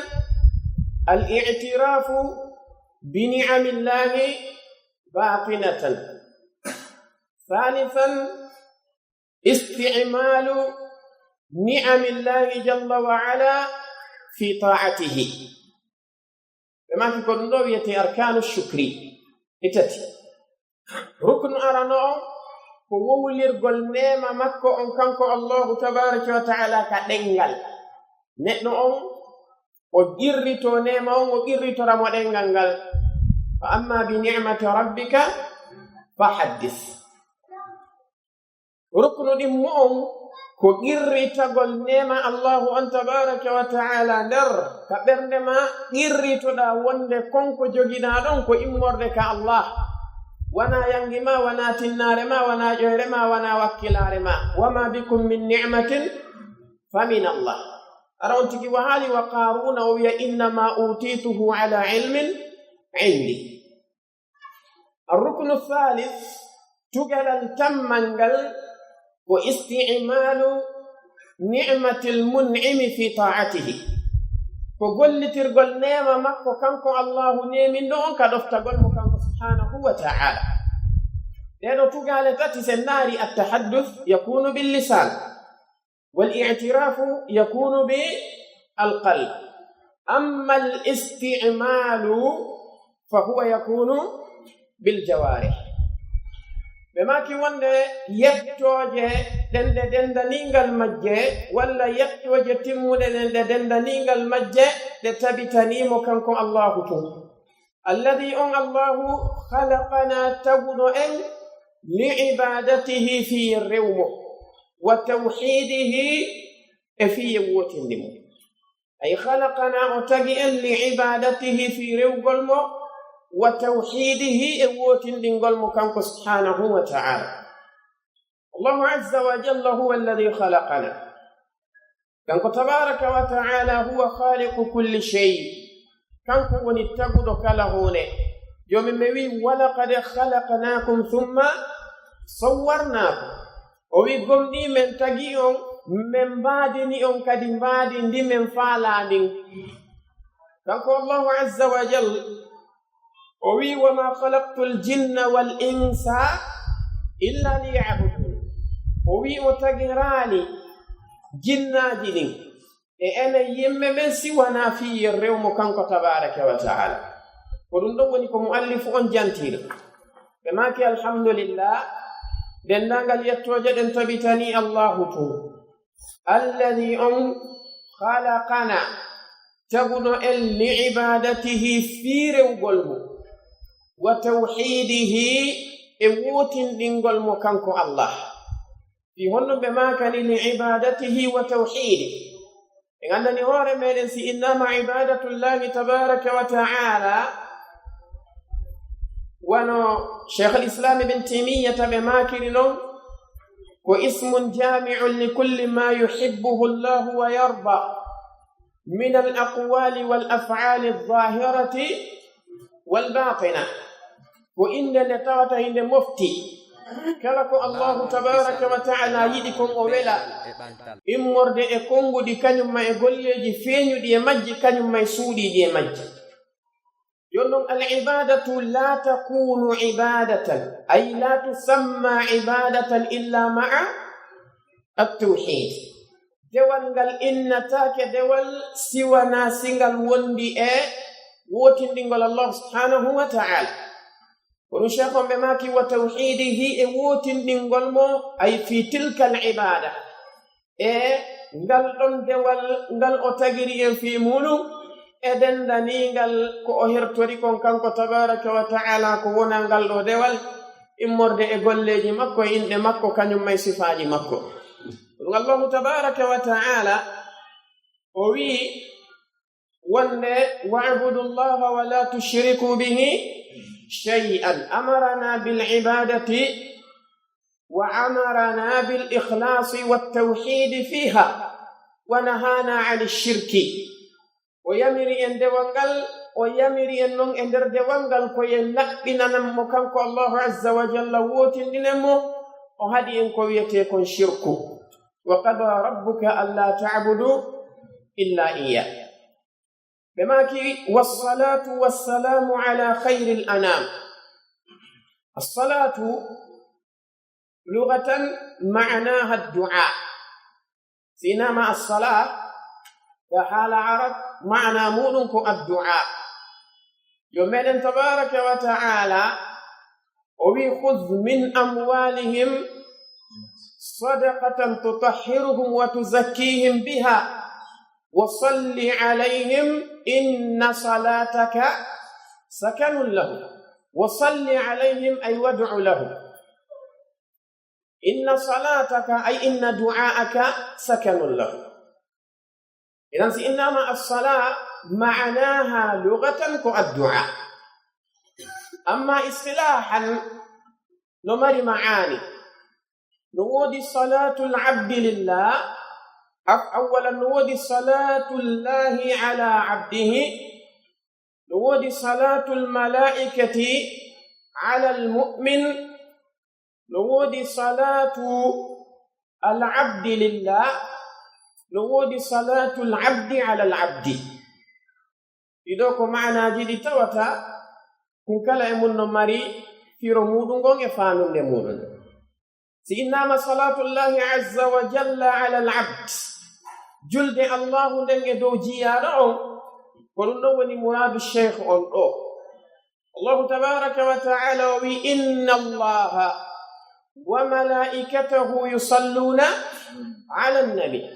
الاعتراف بنعم الله باطنة. ثالثا، استعمال نعم الله جل وعلا في طاعته. Ɓe maaki ko ɗun ɗoo wi'etee arkaanu shukri. Ɗi tati. Ruknu arano on ko wowlirgol neema makko on kanko Allahu tabaraka wa ta'ala ka ɗenngal. Neɗɗo on o qirritoo neema on, o qirritora mo ɗenngal ngal. Fa amma bi ni'mati rabbika fa haddis. Ruknu ɗimmo on ko qirritagol neema Allahu on tabaraka wa ta'ala nder ka ɓernde maa, qirritoɗaa wonde kon ko jogiɗaa ɗon ko immorde ka Allah. Wanaa yanngi maa, wanaa tinnaare maa, wanaa ƴoyre maa, wanaa wakkilaare maa. Wa ma bikum min ni'matin fa min Allah. Hara on tigi wahaali wa Qaaruuna o wi'a, innama utituhu ala ilmin indi. Ar-ruknu thalith, tugalal tammal ngal ko isti'maalu ni'matil mun'imi fi ta'atihi. Ko gollitirgol neema makko kanko Allahu neeminɗo on ka ɗoftagol mo kanko subhanahu wa ta'ala. Ɗee ɗoo tugaale tati sen ndaari, at-tahadduth yakunu bil lisan. والاعتراف يكون بالقلب، أما الاستعمال فهو يكون بالجوارح. Ɓe maaki wonde yettooje ɗen ɗe denndaniingal majje, walla yettooje timmuɗe ɗen ɗe denndaniingal majje, ɗe tabitanii mo kanko Allahu tun. Alladhi, on Allahu, khalaqana, taguɗo en, li ibadatihi, fii rewmo, wa tawhidihi, e fii e wootindi mo. Ay khalaqana, o tagi en, li ibadatihi, fii rewgol mo, wa tawhidihi, e wootindingol mo kanko subhanahu wa ta'ala. Allahu azza wa jalla huwa alladhi khalaqana. Kanko tabaraka wa ta'ala huwa khaliqu kulli shay. Kanko woni taguɗo kala huunde. Joomi men wi'i, "Wa laqad khalaqnakum thumma sawwarnakum." O wi'i, "Gomɗii men tagi on, men mbaadini on kadi mbaadi ndi men faalaa ndin." Kanko Allahu azza wa jalla, o wi'i, "Wa ma khalaqtul jinna wal insa illa liya'budun." O wi'i, o tagiraali jinnaaji ɗin e enen yimɓe ɓen si wanaa fii yen rew mo kanko tabaraka wa ta'ala. Ko ɗun ɗon woni ko mu'allifu on jantii ɗoo. Ɓe maaki, alhamdulillah, denndaangal yettooje ɗen tabitanii Allahu tun. Alladhi, on, khalaqana, taguɗo en, li ibadatihi, fii rewgol mo, wa tawhidihi, e wootinɗingol mo kanko Allah. Fii honɗun ɓe maakani li ibadatihi wa tawhidihi? En anndani hoore meɗen si innama ibadatullahi tabaraka wa ta'ala, wano Sheikhul Islam Ibn Taymiyyata ɓe maakiri non, ko ismun jaami'un li kulli ma yuhibbuhu Allahu wa yarda min al aqwali wal af'ali al zahirati wal batina. Ko innde nde tawata hinde mofti kala ko Allahu tabaraka wa ta'ala yiɗi kon o wela, immorde e konguɗi kañum ma e golleeji feeñuɗi e majji kañum ma e suuɗiiɗi e majji. Jooni non, al ibadatu la takunu ibadatan, ay la tusamma ibadatan illa ma'a at-tawhid. Dewal ngal innataake dewal si wanaa si ngal wondi e wootindingol Allah subhanahu wa ta'ala. Kono Cheikh on ɓe maaki, "Wa tawhidihi," e wootindingol mo, ay fi tilka al ibada. E ngal ɗon dewal ngal o tagiri en fii muuɗum, e dendaningal ko o hertori kon kanko tabaraka wa ta'ala ko wona ngal ɗo dewal, immorde e golleeji makko, e inɗe makko, kañum ma e sifaaji makko. Ɗum Allahu tabaraka wa ta'ala o wi'i wonde, "Wa'budu Allaha wa la tushriku bihi shay'an." Amarana bil ibadati wa amarana bil ikhlasi wat tawhidi fiha wa nahana ani shirki. O yamiri en dewal ngal, o yamiri en non e nder dewal ngal ko yen laɓɓinan mo kanko Allahu azza wa jalla, wootindinen mo, o haɗi en ko wi'etee kon shirku. Wa qada rabbuka alla ta'budu illa iyyah. Ɓe maaki, "Wassalatu wassalamu ala khairil anam." Assalatu lugatan ma'anaha addu'a. Si innama assala, ka haala Arab, ma'ana muɗum ko addu'a. Yo meɗen tabaraka wa ta'ala o wi'i, "Khudh min amwalihim sadaqatan tutahhiruhum wa tuzakkihim biha wa salli alayhim inna salataka sakanun lahum." Wa salli alayhim, ay wad'u lahum. Inna salataka, ay inna du'aaka sakanun lahum. Idan si innama assala, ma'anaha lugatan ko addu'a. Amma istilahan no mari ma'ani. No woodi salatul abdi lillah, af-, awwalan no woodi salatullahi ala abdihi, no woodi salatul malaikati ala al mu'min, no woodi salatu al abdi lillah, no woodi salatul abdi ala al abdi. Ɗiɗo ko maanaaji ɗi tawata kun kala e mun no mari firo muuɗum ngon e faanunde muuɗum. Si innama salatullahi azza wa jalla ala al abd, julde Allahu nden e dow jiyaaɗo on, ko ɗum ɗon woni muraadu Sheikh on ɗo. Allahu tabaraka wa ta'ala o wi, "Inna Allaha wa malaikatahu yusalluna ala nabi."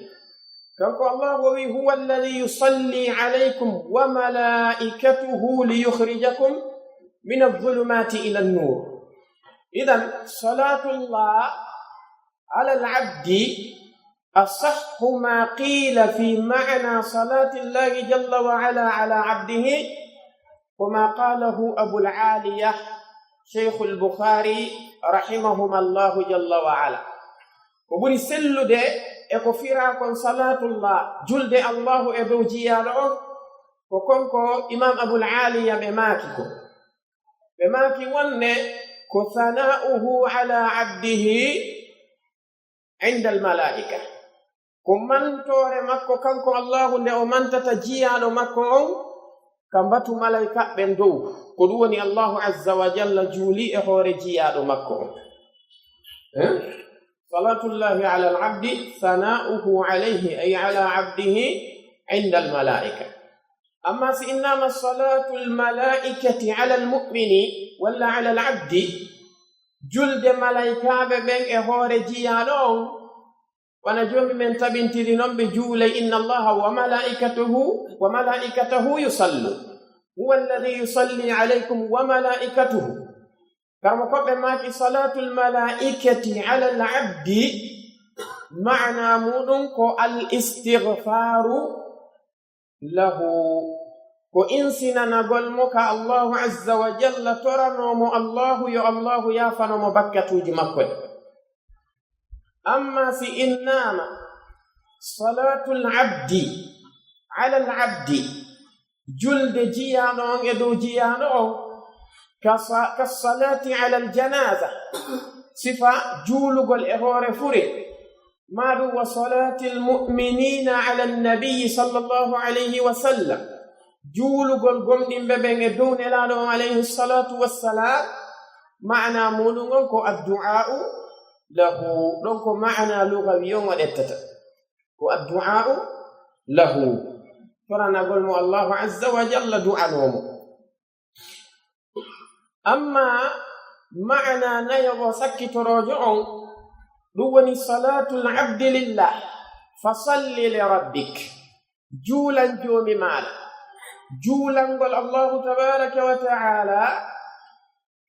Kanko Allahu o wi, "Huwa alladhi yusalli alaykum wa malaikatuhu liyukhrijakum min adh-dhulumati ila an-nur." Idan, salatullah ala al-abdi asahhu ma qila fi ma'na salatillahi jalla wa ala ala abdihi, wa ma qalahu Abul Aliyah, Sheikhul Bukhari, rahimahumallahu jalla wa ala. Ko ɓuri sellude e ko firaa kon salatullah, julde Allahu e dow jiyaaɗo on, ko kon ko Imam Abul Aliya ɓe maaki ko. Ɓe maaki wonne ko sana'uhu ala abdihi inda al malaika. Ko mantoore makko kanko Allahu nde o mantata jiyaaɗo makko on ka mbatu malaikaaɓe ɓen dow. Ko ɗum woni Allahu azza wa jalla juuli e hoore jiyaaɗo makko on. Eh? Salatullahi ala al abdi sana'uhu alayhi, ay ala abdihi inda al malaika. Amma si innama salatul malaikati ala al mu'mini walla ala al abdi, julde malaikaaɓe ɓen e hoore jiyaaɗo on, wano Joomi men tabintiri non, ɓe juulay, "Inna Allaha wa malaikatahu, wa malaikatahu yusallu. Huwa alladhi yusalli alaykum wa malaikatuhu." Karamokooɓe maaki, salatul malaikati ala al abdi, maana muuɗum ko al istighfaru lahu, ko insinanagol mo ka Allahu azza wa jalla, toranoo mo Allahu yo Allahu yaafano mo bakkatuuji makko ɗin. Amma si innaama salaatul abdi alal abdi, julde jiyaaɗo on e dow jiyaaɗo on, ka sa-, ka salaati alal janaaza, sifa juulugol e hoore fure, maa ɗum wa salaatil mu'miniina alan nabiyyi sallallahu alayhi wa sallam, juulugol gomɗinɓe ɓen e dow Nelaaɗo on alayhi salaatu wassalaam, maanaa muuɗum on ko addu'aa'u lahu, ɗon ko maanaa lugawi on o ƴettata. Ko addu'aa'u lahu, toranagol mo Allahu azza wa jalla du'anoo mo. Amma maanaa nayo o sakkitoroojo on, ɗum woni salaatul abdi lillah, fa salli li rabbik, juulan Joomi maaɗa. Juulangol Allahu tabaaraka wa ta'aala,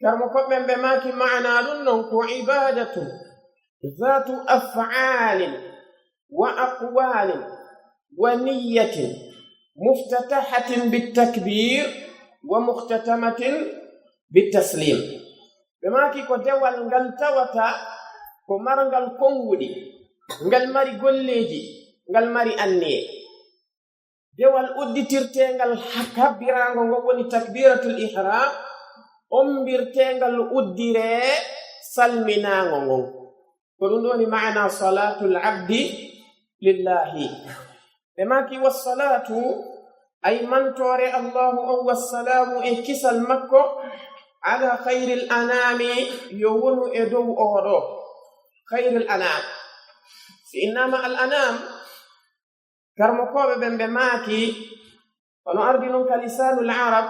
karmo koɓɓen ɓe maaki maanaa ɗum non ko ibaadatu zaatu af'aalin wa aqwaalin wa niyyatin muftatahatin bittakbiir wa mukhtatamatin bittasliim. Ɓe maaki ko dewal ngal tawata ko marngal konnguɗi, ngal mari golleeji, ngal mari anniye. Dewal udditirteengal ha-, kabbiraango ngon woni takbiratul ihram, ommbirteengal uddiree salminaango ngon. Ko ɗum ɗoo woni maana salaatul abdi lillahi. Ɓe maaki, "Wassalaatu, ay mantoore Allahu on, wassalaamu, e kisal makko, ala khayril anaami, yo wonu e dow oo ɗoo." Khayril anaam. Si innaama al anaam, karmokooɓe ɓen ɓe maaki, hono ardi non ka lisaanul arab,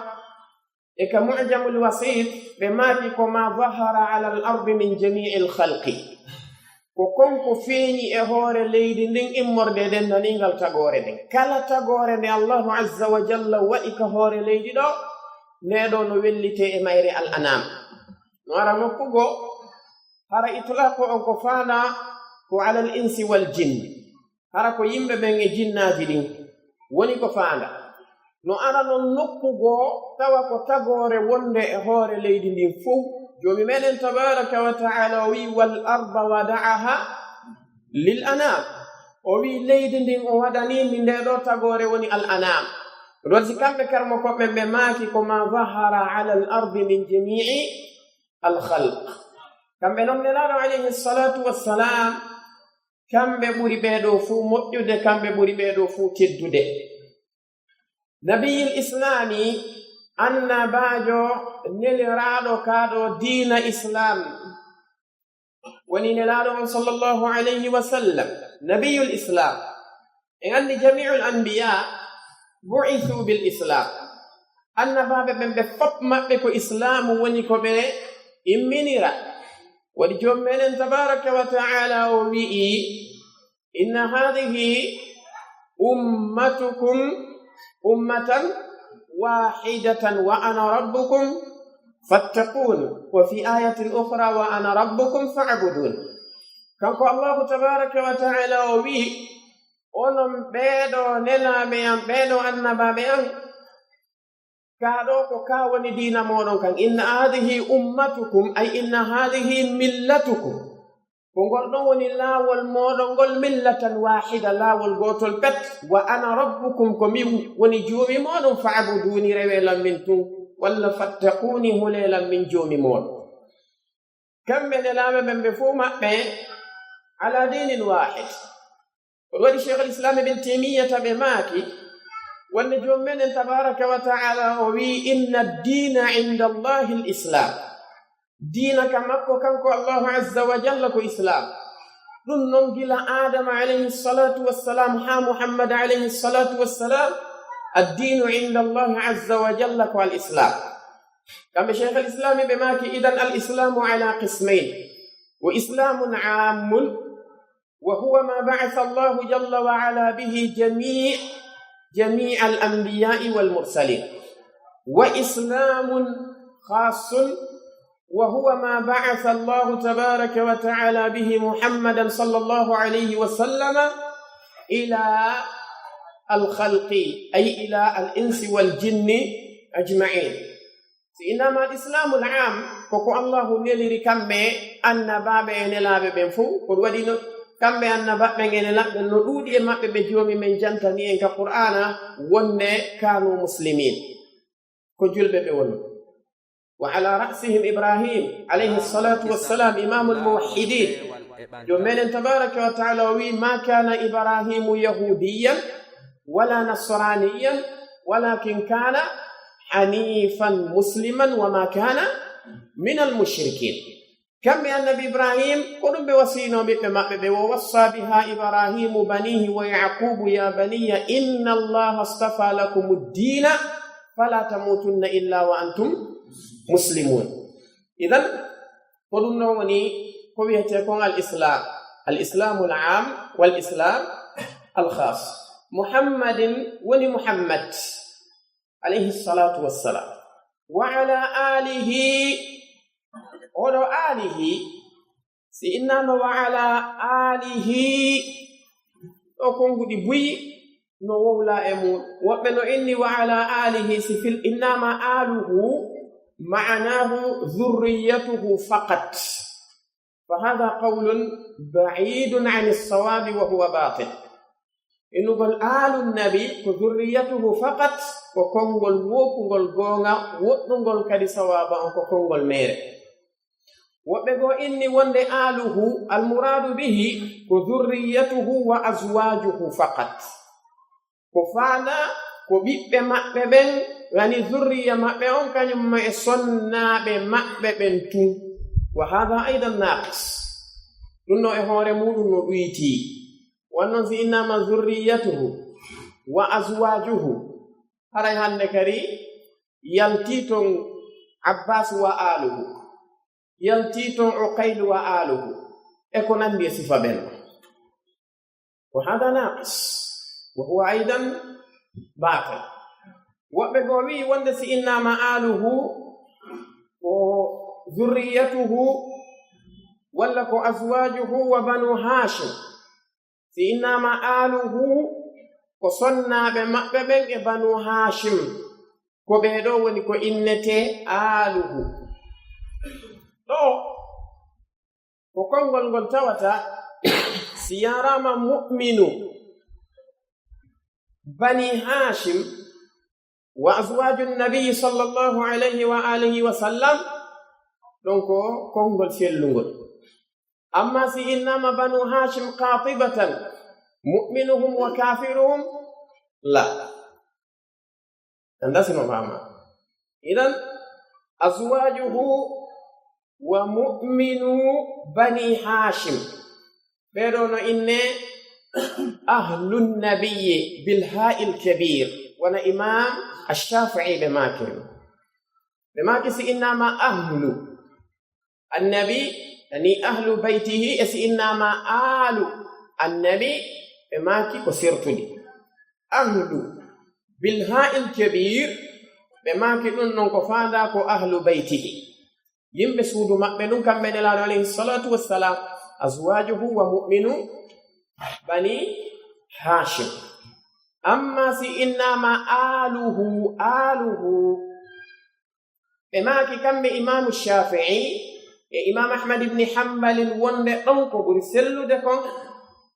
e ka Mu'jamul Wasiit, ɓe maaki ko ma zahara alal ardi min jami'il khalqi. Ko kon ko feeñi e hoore leydi ndin immorde e denndaningal tagoore nden. Kala tagoore nde Allahu azza wa jalla waɗi ka hoore leydi ɗoo, nde ɗoo no wellitee e mayre al anam. No ara nokku goo, hara itlaqu on ko faandaa ko alal insi wal jinni. Hara ko yimɓe ɓen e jinnaaji ɗin woni ko faandaa. No ara non nokku goo, tawa ko tagoore wonnde e hoore leydi ndin fow. Joomi meɗen tabaaraka wa ta'aala o wi'i, "Wal arda wada'aha lil anam." O wi'i, "Leydi ndin o waɗanii mi ndee ɗoo tagoore woni al anam." Ɗon si kamɓe karmokooɓe ɓen ɓe maaki ko ma zahara alal ardi min jami'i al khalq. Kamɓe non Nelaaɗo alayhi salatu wassalam, kamɓe ɓuri ɓee ɗoo fuu moƴƴude, kamɓe ɓuri ɓee ɗoo fuu teddude. Nabiyil Islaami, annabaajo neliraaɗo kaa ɗoo diina Islaam, woni Nelaaɗo on sallallahu alayhi wa sallam, Nabiyul Islaam. En anndi jami'ul anbiya bu'ithu bil Islaam. Annabaaɓe ɓen ɓe fop maɓɓe ko Islaamu woni ko ɓe imminira. Waɗi Joomi meɗen tabaaraka wa ta'aala o wi'i, "Inna haadhihi ummatukum ummatan waahidatan wa ana rabbukum fattaquun." Wa fi ayatin ukhra, "Wa ana rabbukum fa'budun." Kanko Allahu tabaaraka wa ta'aala o wi'i, "Onon ɓee ɗoo nelaaɓe an, ɓee ɗoo annabaaɓe an, kaa ɗoo ko kaa woni diina mooɗon kan. Inna haadhihi ummatukum, ay inna haadhihi millatukum." Ko ngol ɗon woni laawol mooɗon ngol, millatan waahida, laawol gootol pet. Wa ana rabbukum, ko min woni Joomi mooɗon, fa'buduuni, rewee lan min tun, walla fattaquuni, hulee lan min Joomi mooɗon. Kamɓe nelaaɓe ɓen ɓe fow maɓɓe ala diinin waahid. Ko ɗum waɗi Sheikhul Islam Ibn Taymiyyata ɓe maaki, wonde Joomi meɗen tabaaraka wa ta'aala o wi'i, "Inna ad-diina inda Allahi al-Islaam." Diina ka makko kanko Allahu azza wa jalla ko Islaam. Ɗum non gila Aadama alayhi salatu wassalam haa Muhammad alayhi salatu wassalam, ad-diinu inda Allahi azza wa jalla ko al-Islaam. Kamɓe Sheikhul Islam ɓe maaki, "Idan al-Islaamu ala qismayn, wa Islaamun aammun, wa huwa ma ba'atha Allahu jalla wa ala bihi jami', jami' al-anbiya'i wal mursalin. Wa Islaamun khaassun, wa huwa ma ba'atha Allahu tabaaraka wa ta'aala bihi Muhammadan sallallahu alayhi wa sallama ila al-khalqi, ay ila al-insi wal jinni ajma'in." Si innaama al-Islaamul aam, ko ko Allahu neliri kamɓe annabaaɓe e nelaaɓe ɓen fow. Ko ɗum waɗi no Kamɓe annabaɓe ɓen e nelaaɓe ɓen no ɗuuɗi e maɓɓe ɓe Joomi men jantani en ka Qur'aana wonde كانوا مسلمين. Ko julɓe ɓe woni. وعلى رأسهم إبراهيم عليه الصلاة والسلام إمام الموحدين. Joomi men tabaaraka wa ta'aala o wi'i: ما كان إبراهيم يهوديا ولا نصرانيا ولكن كان حنيفا مسلما وما كان من المشركين. Kamɓe annabi Ibrahim, ko ɗum ɓe wasiyinoo ɓiɓɓe maɓɓe ɓe, ووصى بها إبراهيم بنيه ويعقوب يا بني إن الله اصطفى لكم الدين فلا تموتن إلا وأنتم مسلمون. Idan, ko ɗum ɗon woni ko wi'etee kon al-Islam. الإسلام العام والإسلام الخاص. Muhammadin woni Muhammad, alayhi salatu wassalam. وعلى آله, oɗo alihi, si innaama وعلى آله, ɗo konnguɗi buy no wowlaa e mum. Woɓɓe no inni وعلى آله, si fil innaama آله, معناه ذريته فقط. فهذا قول بعيد عن الصواب وهو باطل. Innugol آل النبي ko ذريته فقط, ko konngol wookungol goonga, woɗɗungol kadi sawaaba on ko konngol meere. Woɓɓe goo inni wonde آله, المراد به ko ذريته وأزواجه فقط. Ko faandaa ko ɓiɓɓe maɓɓe ɓen, yani zurriya maɓɓe on, kañum ma e sonnaaɓe maɓɓe ɓen tun. وهذا أيضا ناقص. Ɗum ɗoo e hoore muuɗum no ɗuytii. Wonnon si innaama ذريته وأزواجه, haray hannde kadi yaltii ton Abbaas وآله, yaltii ton Uqayl وآله, e ko nanndi e sifa ɓen. وهذا ناقص وهو أيضا باطل. Woɓɓe goo wi'i wonde si innaama آله ko ذريته walla ko أزواجه وبنو هاشم. Si innaama آله ko sonnaaɓe maɓɓe ɓen e Banu Haashim. Ko ɓee ɗoo woni ko innetee آله. Ɗoo ko konngol ngol tawata si yaaraama مؤمن بني هاشم وأزواج النبي صلى الله عليه وآله وسلم, ɗon ko konngol sellungol. Amma si innaama بنو هاشم قاطبة مؤمنهم وكافرهم, لا. Anndaa si no faamaa. Idan, أزواجه ومؤمنو بني هاشم. Ɓee ɗoo no innee أهل النبي بالهاء الكبير. Wano Imaam Ash-Shaafi'i ɓe maaki. Ɓe maaki si innaama أهل النبي, yani أهل بيته, e si innaama آل النبي, ɓe maaki ko sertude. أهل بالهاء الكبير, ɓe maaki ɗum ɗon ko faandaa ko أهل بيته. Yimɓe suudu maɓɓe ɗum, kamɓe Nelaaɗo alayhi salatu wassalam, أزواجه ومؤمنو بني هاشم. Amma si innaama آله, آله, ɓe maaki kamɓe Imaamu Shaafi'i e Imaam Ahmad ibn Hanbalin wonde ɗon ko ɓuri sellude kon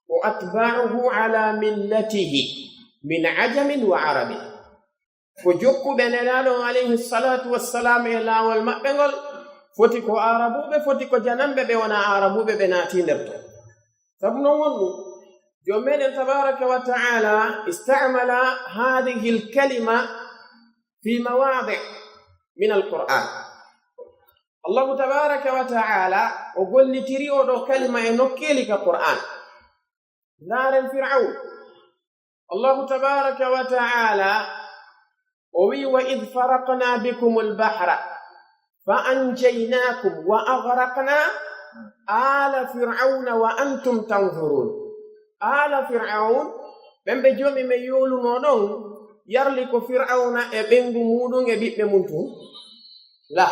ko أتباعه على ملته من عجم وعرب. Ko jokkuɓe Nelaaɗo on alayhi salatu wassalam e laawol maɓɓe ngol, foti ko Aarabuuɓe, foti ko jananɓe ɓe wonaa Aarabuuɓe ɓe naatii nder ton. Sabu non wonɗum, Joomi meɗen tabaraka wa ta'ala استعمل هذه الكلمة في مواضع من القرآن. Allahu tabaraka wa ta'ala o gollitiri oo ɗoo kalima e nokkeeli ka Qur'aan. Ndaaren Fir'awn. Allahu tabaraka wa ta'ala o wi'i: وإذ فرقنا بكم البحر فأنجيناكم وأغرقنا آل فرعون وأنتم تنظرون. Aala Fir'awn, ɓen ɓe Joomi men yoolunoo ɗon, yarli ko Fir'awna e ɓeyngu muuɗum e ɓiɓɓe mun tun? La.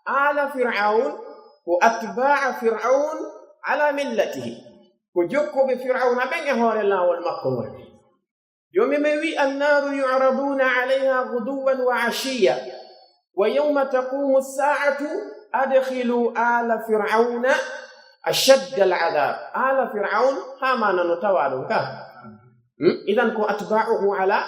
Aala Fir'awn ko أتباع فرعون على ملته. Ko jokkuɓe Fir'awna ɓen e hoore laawol makko ngol. Joomi men wi'i: النار يعرضون عليها غدوا وعشيا ويوم تقوم الساعة أدخلوا آل فرعون أشد العذاب. Aala Fir'awn, Haamaana no tawaa ɗon ka. Hmm? Idan ko أتباعه على،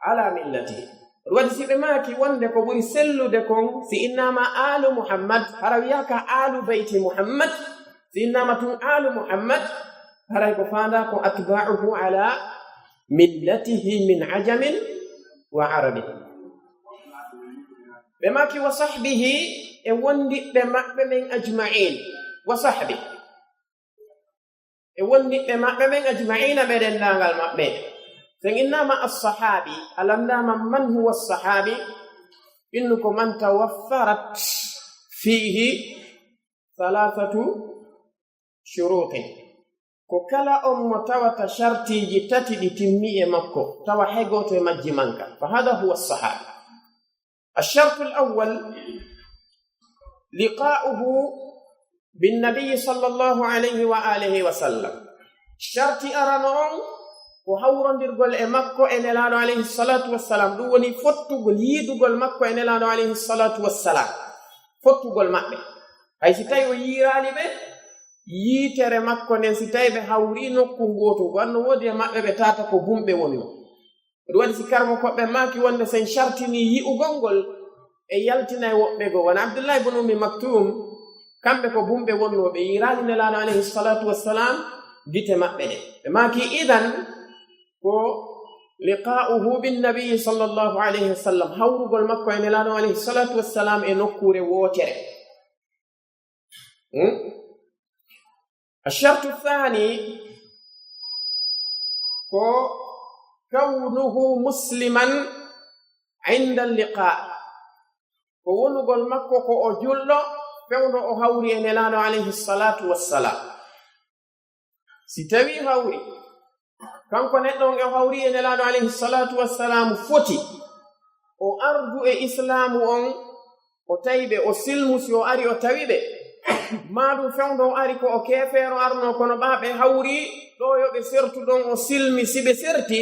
على ملته. Ɗun waɗi si ɓe maaki wonde ko ɓuri sellude kon, si innaama aalu Muhammad, hara wiyaaka aalu bayti Muhammad, si innaama tun aalu Muhammad, haray ko faandaa ko أتباعه على ملته من عجم وعرب. Ɓe maaki وصحبه, e wondiɓɓe maɓɓe ɓen أجمعين. وصحبه. E wondiɓɓe maɓɓe ɓen أجمعين, ɓe denndaangal maɓɓe. Si en innaama الصحابي, a lanndaama من هو الصحابي, innu ko من توفرت فيه ثلاثة شروط. Ko kala on mo tawata shartiiji tati ɗi timmi e makko, tawa hay gooto e majji manka. فهذا هو الصحابي. الشرط الأول لقاؤه بالنبي صلى الله عليه وآله وسلم. Sharti arano on ko hawrondirgol e makko e Nelaaɗo alayhi salatu wassalam. Ɗun woni fottugol, yiidugol makko e Nelaaɗo alayhi salatu wassalam. Fottugol maɓɓe. Hay si tawi o yiiraali ɓe, yiitere makko nden, si tawi ɓe hawri nokku ngootu, wanno woodi e maɓɓe ɓe tata ko bumɓe wonno. Ɗun waɗi si karmo koɓɓe maaki wonde sen shartini yi'ugol ngol e yaltinay woɓɓe goo. Wano Abdullahi ibn Ummi Maktum, kamɓe ko bumɓe wonno, ɓe yiiraali Nelaaɗo alayhi salatu wassalam gite maɓɓe ɗe. Ɓe maaki idan ko لقاؤه بالنبي صلى الله عليه وسلم, hawrugol makko e Nelaaɗo alayhi salatu wassalam e nokkuure wootere. Hmm? الشرط الثاني ko كونه مسلما عند اللقاء. Ko wonugol makko ko o julɗo fewndo o hawri e Nelaaɗo alayhi salatu wassalam. Si tawii hawri, kanko neɗɗo on e hawri e Nelaaɗo alayhi salatu wassalam foti, o ardu e Islaamu on, o tawi ɓe, o silmu si o ari o tawi ɓe. Maa ɗun fewndo o ari ko o keefeero arno, kono ɓaa ɓe hawri ɗoo yo ɓe sertu ɗon, o silmi si ɓe serti,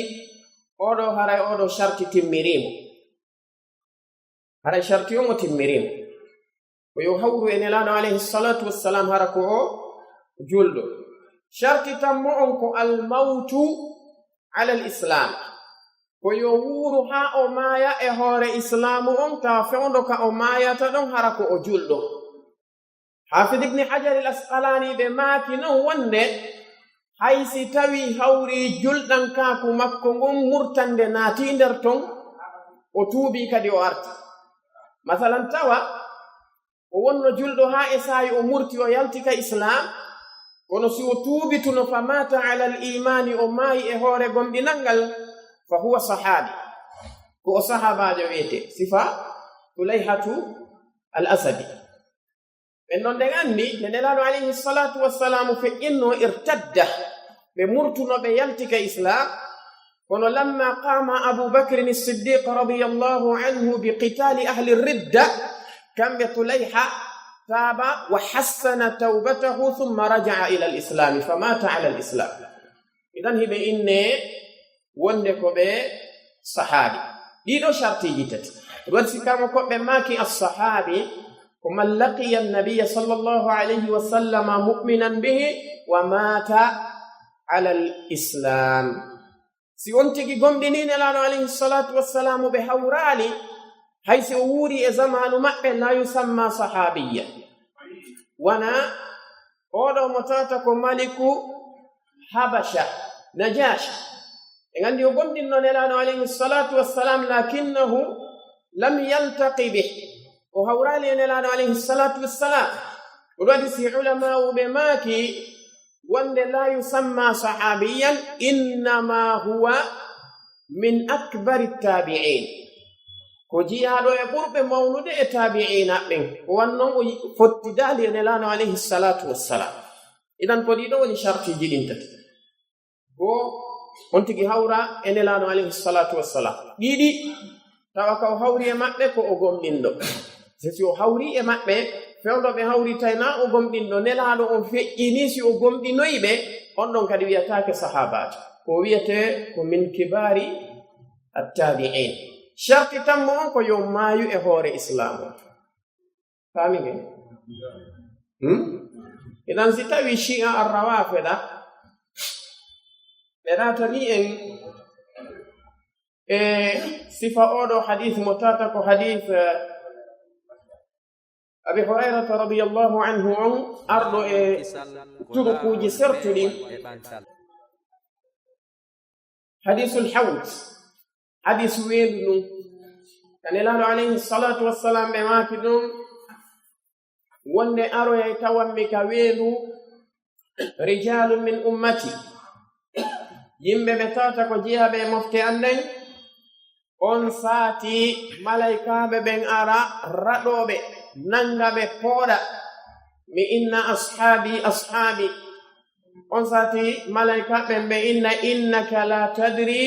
oo ɗoo haray oo ɗoo sharti timmirii mo. Haray sharti on o timmirii mo. Ko yo hawru e Nelaaɗo alayhi salatu wassalam hara ko o julɗo. Sharti tammo on ko الموت على الإسلام. Ko yo wuuru haa o maaya e hoore Islaamu on, tawa fewndo ka o maayata ɗon hara ko o julɗo. Haafid Ibn Hajar al-Asqalaani ɓe maaki non wonde hay si tawii hawri julɗankaaku makko ngun murtande naatii nder ton, o tuubii kadi o arti. Masalan tawa o wonno julɗo haa e saa'i o murti o yalti ka Islaam, kono si o tuubituno فمات على الإيمان o maayi e hoore gomɗinal ngal, فهو صحابي. Ko o sahaabaajo wi'etee, sifa Tulayhatu al-Asadi. Ɓen non ɗen anndi, nde Nelaaɗo alayhi salatu wassalam feƴƴinnoo ارتد, ɓe murtuno ɓe yalti ka Islaam, kono لما قام أبو بكر الصديق رضي الله عنه بقتال أهل الردة, kamɓe Tulayha taaba, وحسن توبته ثم رجع إلى الإسلام فمات على الإسلام. Idan hiɓe innee wonde ko ɓe sahaabi. Ɗii ɗoo shartiiji tati. Ɗun waɗi si karmo koɓɓe maaki الصحابي ko من لقي النبي صلى الله عليه وسلم مؤمنا به ومات على الإسلام. Si on tigi gomɗinii Nelaaɗo alayhi salatu wassalam ɓe hawraali, hay si o wuuri e zamaanu maɓɓe, لا يسمى صحابيا. Wanaa oo ɗoo mo tawata ko maliku Habasha, Najaashi. En anndi o gomɗinno Nelaaɗo alayhi salatu wassalam, لكنه لم يلتق به. O hawraali e Nelaaɗo alayhi salatu wassalam. Ko ɗun waɗi si ulama'uuɓe maaki wonde لا يسمى صحابيا، إنما هو من أكبر التابعين. Ko jiyaaɗo e ɓurɓe mawnude e taabi'iina ɓen. Ko wannon o yi-, fottidaali e Nelaaɗo alayhi salatu wassalam. Idan ko ɗii ɗoo woni shartiiji ɗin tati. Goo, on tigi hawra e Nelaaɗo alayhi salatu wassalam. Ɗiɗi, tawa ka o hawri e maɓɓe ko o gomɗinɗo. Se si o hawri e maɓɓe, fewndo ɓe hawritay naa o gomɗinɗo, Nelaaɗo on feƴƴinii si o gomɗinoyi ɓe, on ɗon kadi wiyataake sahaabaajo. Ko wiyetee ko من كبار التابعين. Sharti tammo on ko yo maayu e hoore Islaamu. Faami ngeen? Hmm? Nan si tawii Shi'a Ar-Rawafida, ɓe naatanii en e sifa oo ɗoo hadiis mo tawata ko hadiis, eh, Abi Hurayrata radiyallahu anhu on, arɗo e turukuuji sertuɗi. Hadiisul hawd, hadiisu weendu ndun. Ka Nelaaɗo alayhi salaatu wassalaam ɓe maaki ɗun, wonde aroyay tawanmi ka weendu, rijaalun min ummati, yimɓe ɓe tawata ko jeyaaɓe e mofte an ɗen, on saa'i malaykaaɓe ɓen ara raɗooɓe, nanga ɓe pooɗa, mi inna ashaabi, ashaabi. On saa'i malaykaaɓe ɓen ɓe inna, innaka la tadri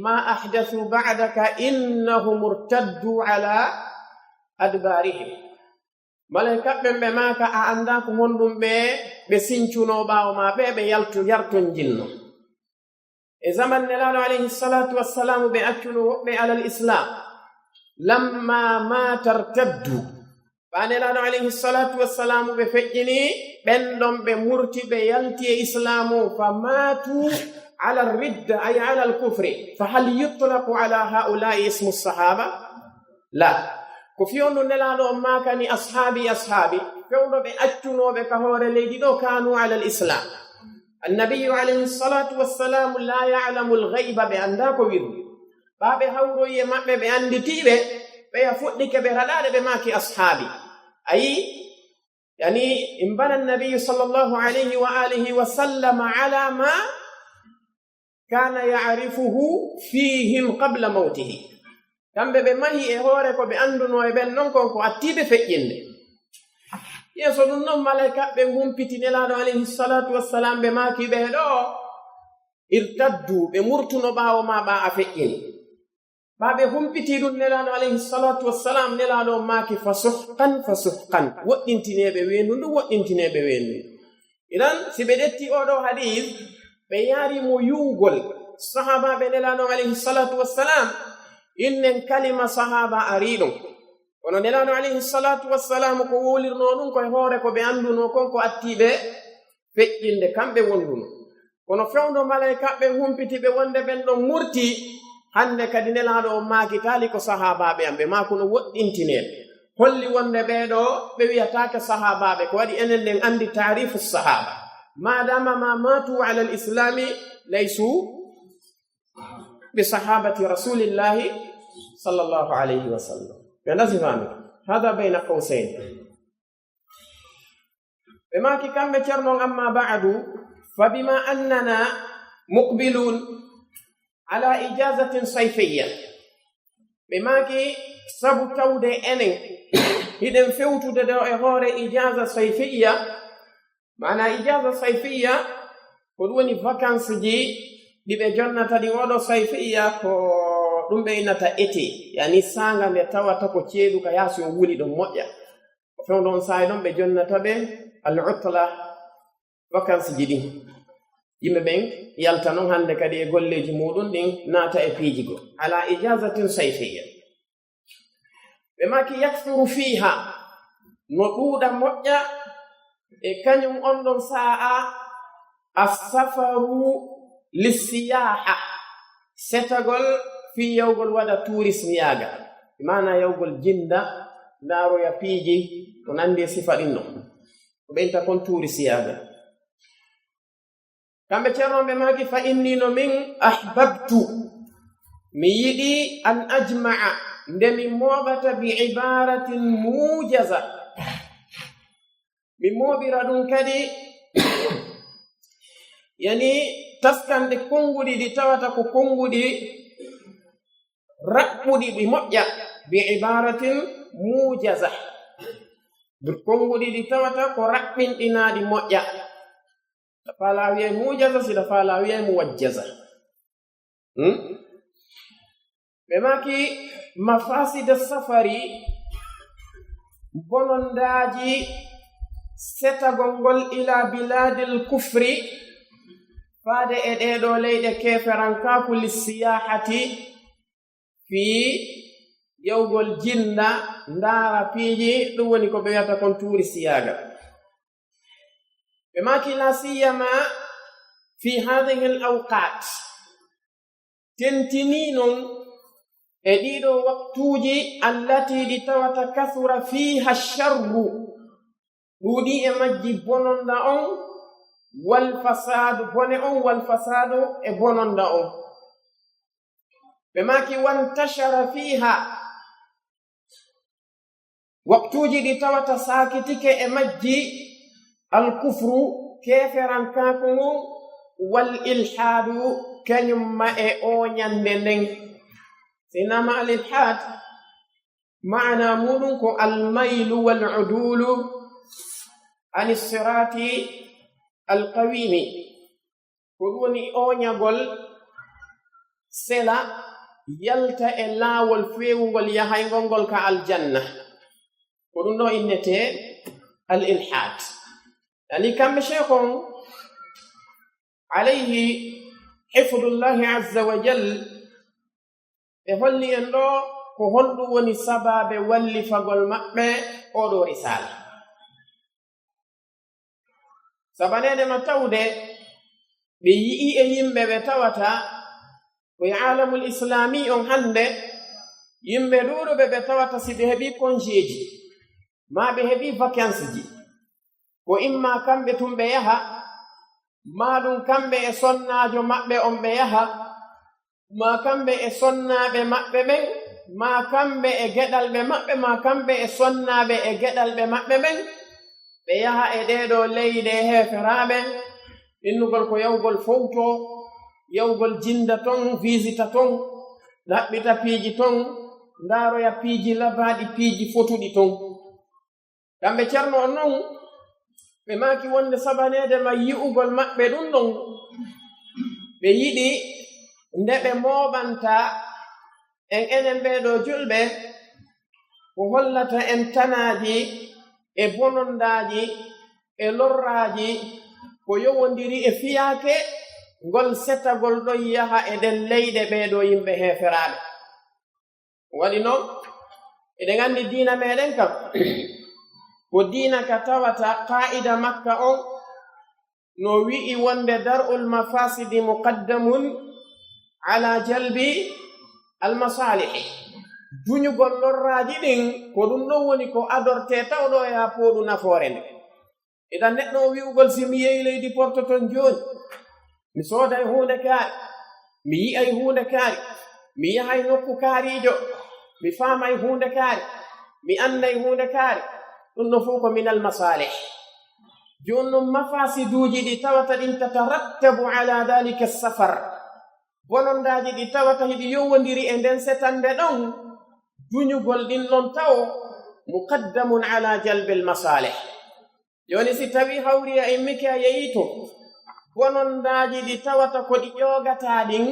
ma ahdathu ba'daka, innahum irtaddu ala adbarihim. Malaykaaɓe ɓen ɓe maaka, a anndaa ko honɗum ɓe, ɓe sincunoo ɓaawo maa, ɓe ɓe yaltu, yartonjinno. E zaman Nelaaɗo alayhi salaatu wassalaamu, ɓe accuno woɓɓe alal Islaam. Lamma maata irtaddu. Ɓaa Nelaaɗo alayhi salaatu wassalaamu ɓe feƴƴini, ɓen ɗon ɓe murti, ɓe yalti e Islaamu. Fa maatu ala ridda, ay ala al kufri. Fa hal yutlaqu ala haulaa'i ismu sahaaba? La. Ko fii on ɗun Nelaaɗo on maakani ashaabi, ashaabi, fewndo ɓe accunooɓe ka hoore leydi ɗoo, kaanu alal Islaam. Annabiyyu alayhi salaatu wassalaamu laa ya'lamul ghayba, ɓe anndaa ko wirri. Ɓaa ɓe hawroyi e maɓɓe, ɓe annditi ɓe, ɓeya fuɗɗike ɓe raɗaade, ɓe maaki ashaabi. Ayi, yani, in bana Annabiyyu sallallahu alayhi wa alihi wa sallama ala ma kana ya'rifuhu fihim qabla mawtihi. Kamɓe ɓe mahi e hoore ko ɓe anndunoo e ɓen non kon ko attii ɓe feƴƴinde. Yeeso ɗun non, malaykaaɓe ɓen humpiti Nelaaɗo alayhi salaatu wassalaam, ɓe maaki ɓee ɗoo, irtaddu, ɓe murtuno ɓaawo maa ɓaa a feƴƴini. Ɓaa ɓe humpitii ɗun Nelaaɗo alayhi salaatu wassalaam, Nelaaɗo on maaki, "Fa suhqan, fa suhqan." Woɗɗintinee ɓe weendu ndun, woɗɗintinee ɓe weendu ndun. Idan, si ɓe ƴettii oo ɗoo hadiis, ɓe yaari mo yi'ugol sahaabaaɓe Nelaaɗo alayhi salaatu wassalaam, innen kalima sahaaba arii ɗon. Kono Nelaaɗo alayhi salaatu wassalaam ko wowlirnoo ɗun ko e hoore ko ɓe anndunoo kon ko attii ɓe feƴƴinde, kamɓe wonduno. Kono fewndo malaykaaɓe ɓen humpiti ɓe wonde ɓen ɗon murtii, hannde kadi Nelaaɗo on maakitaali ko sahaabaaɓe an, ɓe maakuno woɗɗintinee ɓe. Holli wonde ɓee ɗoo ɓe wi'ataake sahaabaaɓe, ko waɗi enen ɗen anndi taarifu sahaaba. Maadaama ma maatu alal islaami laysu bi sahaabati rasulillahi sallallahu alayhi wa sallam. Ɓe ndasi faami. Hada bayna qawsayn. Ɓe maaki kamɓe Cerno on, amma ba'du, fa bima annana muqbilun ala ijazatin sayfiyya. Ɓe maaki sabu tawde enen hiɗen fewtude ɗoo e hoore ijaza sayfiyya, maana ijaza sayfiyya ko ɗum woni vacances ji ɗi ɓe jonnata ɗin, oo ɗoo sayfiyya ko ɗum ɓe innata été, yani saanga nde tawata ko ceeɗu ka yaasi on wuli ɗon moƴƴa. Ko fewndo on saa'i ɗon ɓe jonnata ɓe al-utla, vacances ji ɗin. Yimɓe ɓen yalta non hannde kadi e golleeji muɗum ɗin, naata e piiji goo. Ala ijazatin sayfiyya. Ɓe maaki, "Yakthuru fiha", no ɗuuɗa moƴƴa e kañum on ɗon saa'a, "as-safaru lis-siyaha", setagol fii yawgol waɗa tuuristiyaagal, maanaa yawgol jinnda, ndaaroya piiji, ko nanndi e sifa ɗin non. Ko ɓe innta kon tuuristiyaagal. Kamɓe Ceerno ɓe maaki, "Fa inni no min ahbabtu, mi yiɗi an ajma'a, nde mi mooɓata bi ibaratin mujaza." Mi mooɓira ɗum kadi, yani taskanɗe konnguɗi ɗi tawata ko konnguɗi raɓɓuɗi ɗi moƴƴa, bi ibaratin mujaza. Konnguɗi ɗi tawata ko raɓɓinɗinaaɗi moƴƴa. Siɗa faalaa wi'ay mujaza, siɗa faalaa wi'ay muwajjaza. Hmm? Ɓe maaki mafasida safari, bonondaaji setagol ngol ila biladil kufri, faade e ɗee ɗoo leyɗe keeferankaaku, lissiyahati, fii yawgol jinnda, ndaara piiji, ɗum woni ko ɓe wiyata kon tuuristiyaagal. Ɓe maaki, "La siyama fi hadhihi al awqat." Tentinii non e ɗiɗo waqtuuji, allati ɗi tawata kathura fiha sharru, ɗuuɗi e majji bononda on, wal fasadu, bone on, wal fasadu e bononda on. Ɓe maaki, "Wantashara fiha." Waqtuuji ɗi tawata saakitike e majji alkufru, keeferankaaku ngun, wal ilhaadu, kañum ma e ooñannde nden. Si wi'aama al ilhaad, maana muuɗum ko al maylu wal udulu ani siraati al qawimi. Ko ɗum woni ooñagol sela, yalta e laawol feewungol yahayngol ngol ka aljanna. Ko ɗum ɗoo innetee al ilhaad. Yani kamɓe sheekh on, alayhi hifdullahi azza wa jal, ɓe holli en ɗoo ko honɗum woni sabaabe wallifagol maɓɓe oo ɗoo risaala. Sabaneede ma tawde ɓe yi'ii e yimɓe ɓe tawata ko e aalamul islaami on hannde, yimɓe ɗuuɗuɓe ɓe tawata si ɓe heɓii konjeeji, maa ɓe heɓii vacanceji, ko imma kamɓe tun ɓe yaha, maa ɗum kamɓe e sonnaajo maɓɓe on ɓe yaha, maa kamɓe e sonnaaɓe maɓɓe ɓen, maa kamɓe e geɗalɓe maɓɓe, maa kamɓe e sonnaaɓe e geɗalɓe maɓɓe ɓen, ɓe yaha e ɗee ɗoo leyɗe heeferaaɓe, innugol ko yahugol fowto, yahugol jinnda ton, visita ton, ɗaɓɓita piiji ton, ndaaroya piiji labaaɗi, piiji fotuɗi ton. Kamɓe Ceerno on non, ɓe maaki wonde sabaneede ma yi'ugol maɓɓe ɗum ɗon, ɓe yiɗi nde ɓe mooɓanta en, enen ɓee ɗoo julɓe, ko hollata en tanaaji e bonondaaji e lorraaji ko yowondiri e fiyaake ngol setagol ɗon yaha e ɗen leyɗe ɓee ɗoo yimɓe heeferaaɓe. Waɗi non, eɗen anndi diina meɗen kan, ko diina ka tawata qaa'ida makka on no wi'i wonde dar'ul mafasidi muqaddamun ala jalbi al masalihi. Duñugol lorraaji ɗin, ko ɗum ɗon woni ko adortee taw ɗoo e haa pooɗu nafoore nde. Idan neɗɗo o wi'ugol, "Si mi yehi leydi Porto ton jooni, mi sooday huunde kaari, mi yi'ay huunde kaari, mi yahay nokku kaariijo, mi faamay huunde kaari, mi annday huunde kaari," ɗum ɗo fow ko minal masaalih. Jooni non, mafaasiduuji ɗi tawata ɗin tatarattabu ala daalika safar, bonondaaji ɗi tawata hiɗi yowondiri e nden setande ɗon, duñugol ɗin non tawo, muqaddamun ala jalbil masaalih. Jooni, si tawii hawri a immike a yehii ton, bonondaaji ɗi tawata ko ɗi ƴoogataa ɗin,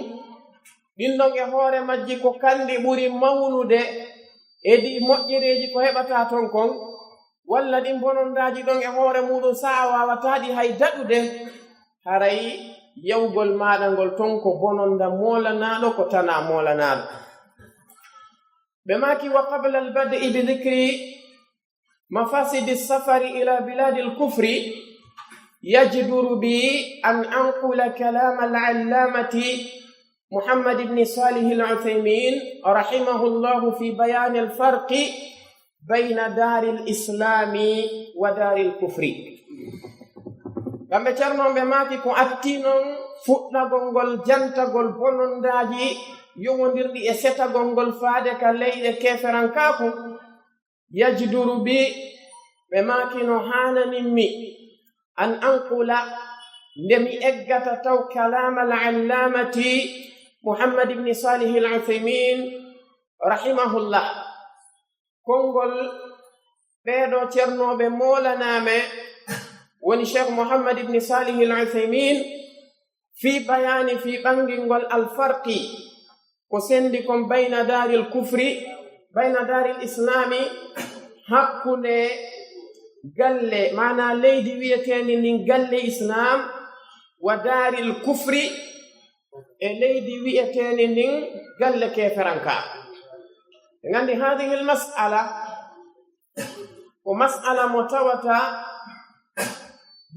ɗin ɗon e hoore majji ko kanɗi ɓuri mawnude e ɗi moƴƴereeji ko heɓataa ton kon, walla ɗin bonondaaji ɗon e hoore muuɗum saa'a waawataa ɗi hay daɗude, haray yahugol maaɗa ngol ton ko bononda moolanaaɗo, ko tanaa moolanaaɗo. Ɓe maaki, "Wa qabla al-bad'i bi dhikri mafasidi safari ila biladi al-kufri, yajdaru bi an anqula kalam al-allamati Muhammad ibn Salih al-Uthaymin rahimahullahu fi bayan al-farqi bayna dari al-islami wa dari al-kufri." Kamɓe Ceerno ɓe maaki, ko attii non fuɗɗagol ngol jantagol bonondaaji yowondirɗi e setagol ngol faade ka leyɗe keeferankaaku, yajdaru bi, ɓe maaki no haananimmi an anqula, nde mi eggata taw kalaama al-allaamati Muhammad ibn Salih al-Uthaymin rahimahullah. Konngol ɓee ɗoo ceernooɓe moolanaaɓe woni Cheikh Muhammad ibn Salih al-Uthaymin fii bayaani, fii ɓanngingol alfarqi, ko senndi kon bayna daaril kufri, bayna daaril islaami, hakkunde galle, maanaa leydi wi'eteendi ndin galle islaam, wa daaril kufri, e leydi wi'eteendi ndin galle keeferanka. En anndi haadihil mas'ala ko mas'ala mo tawata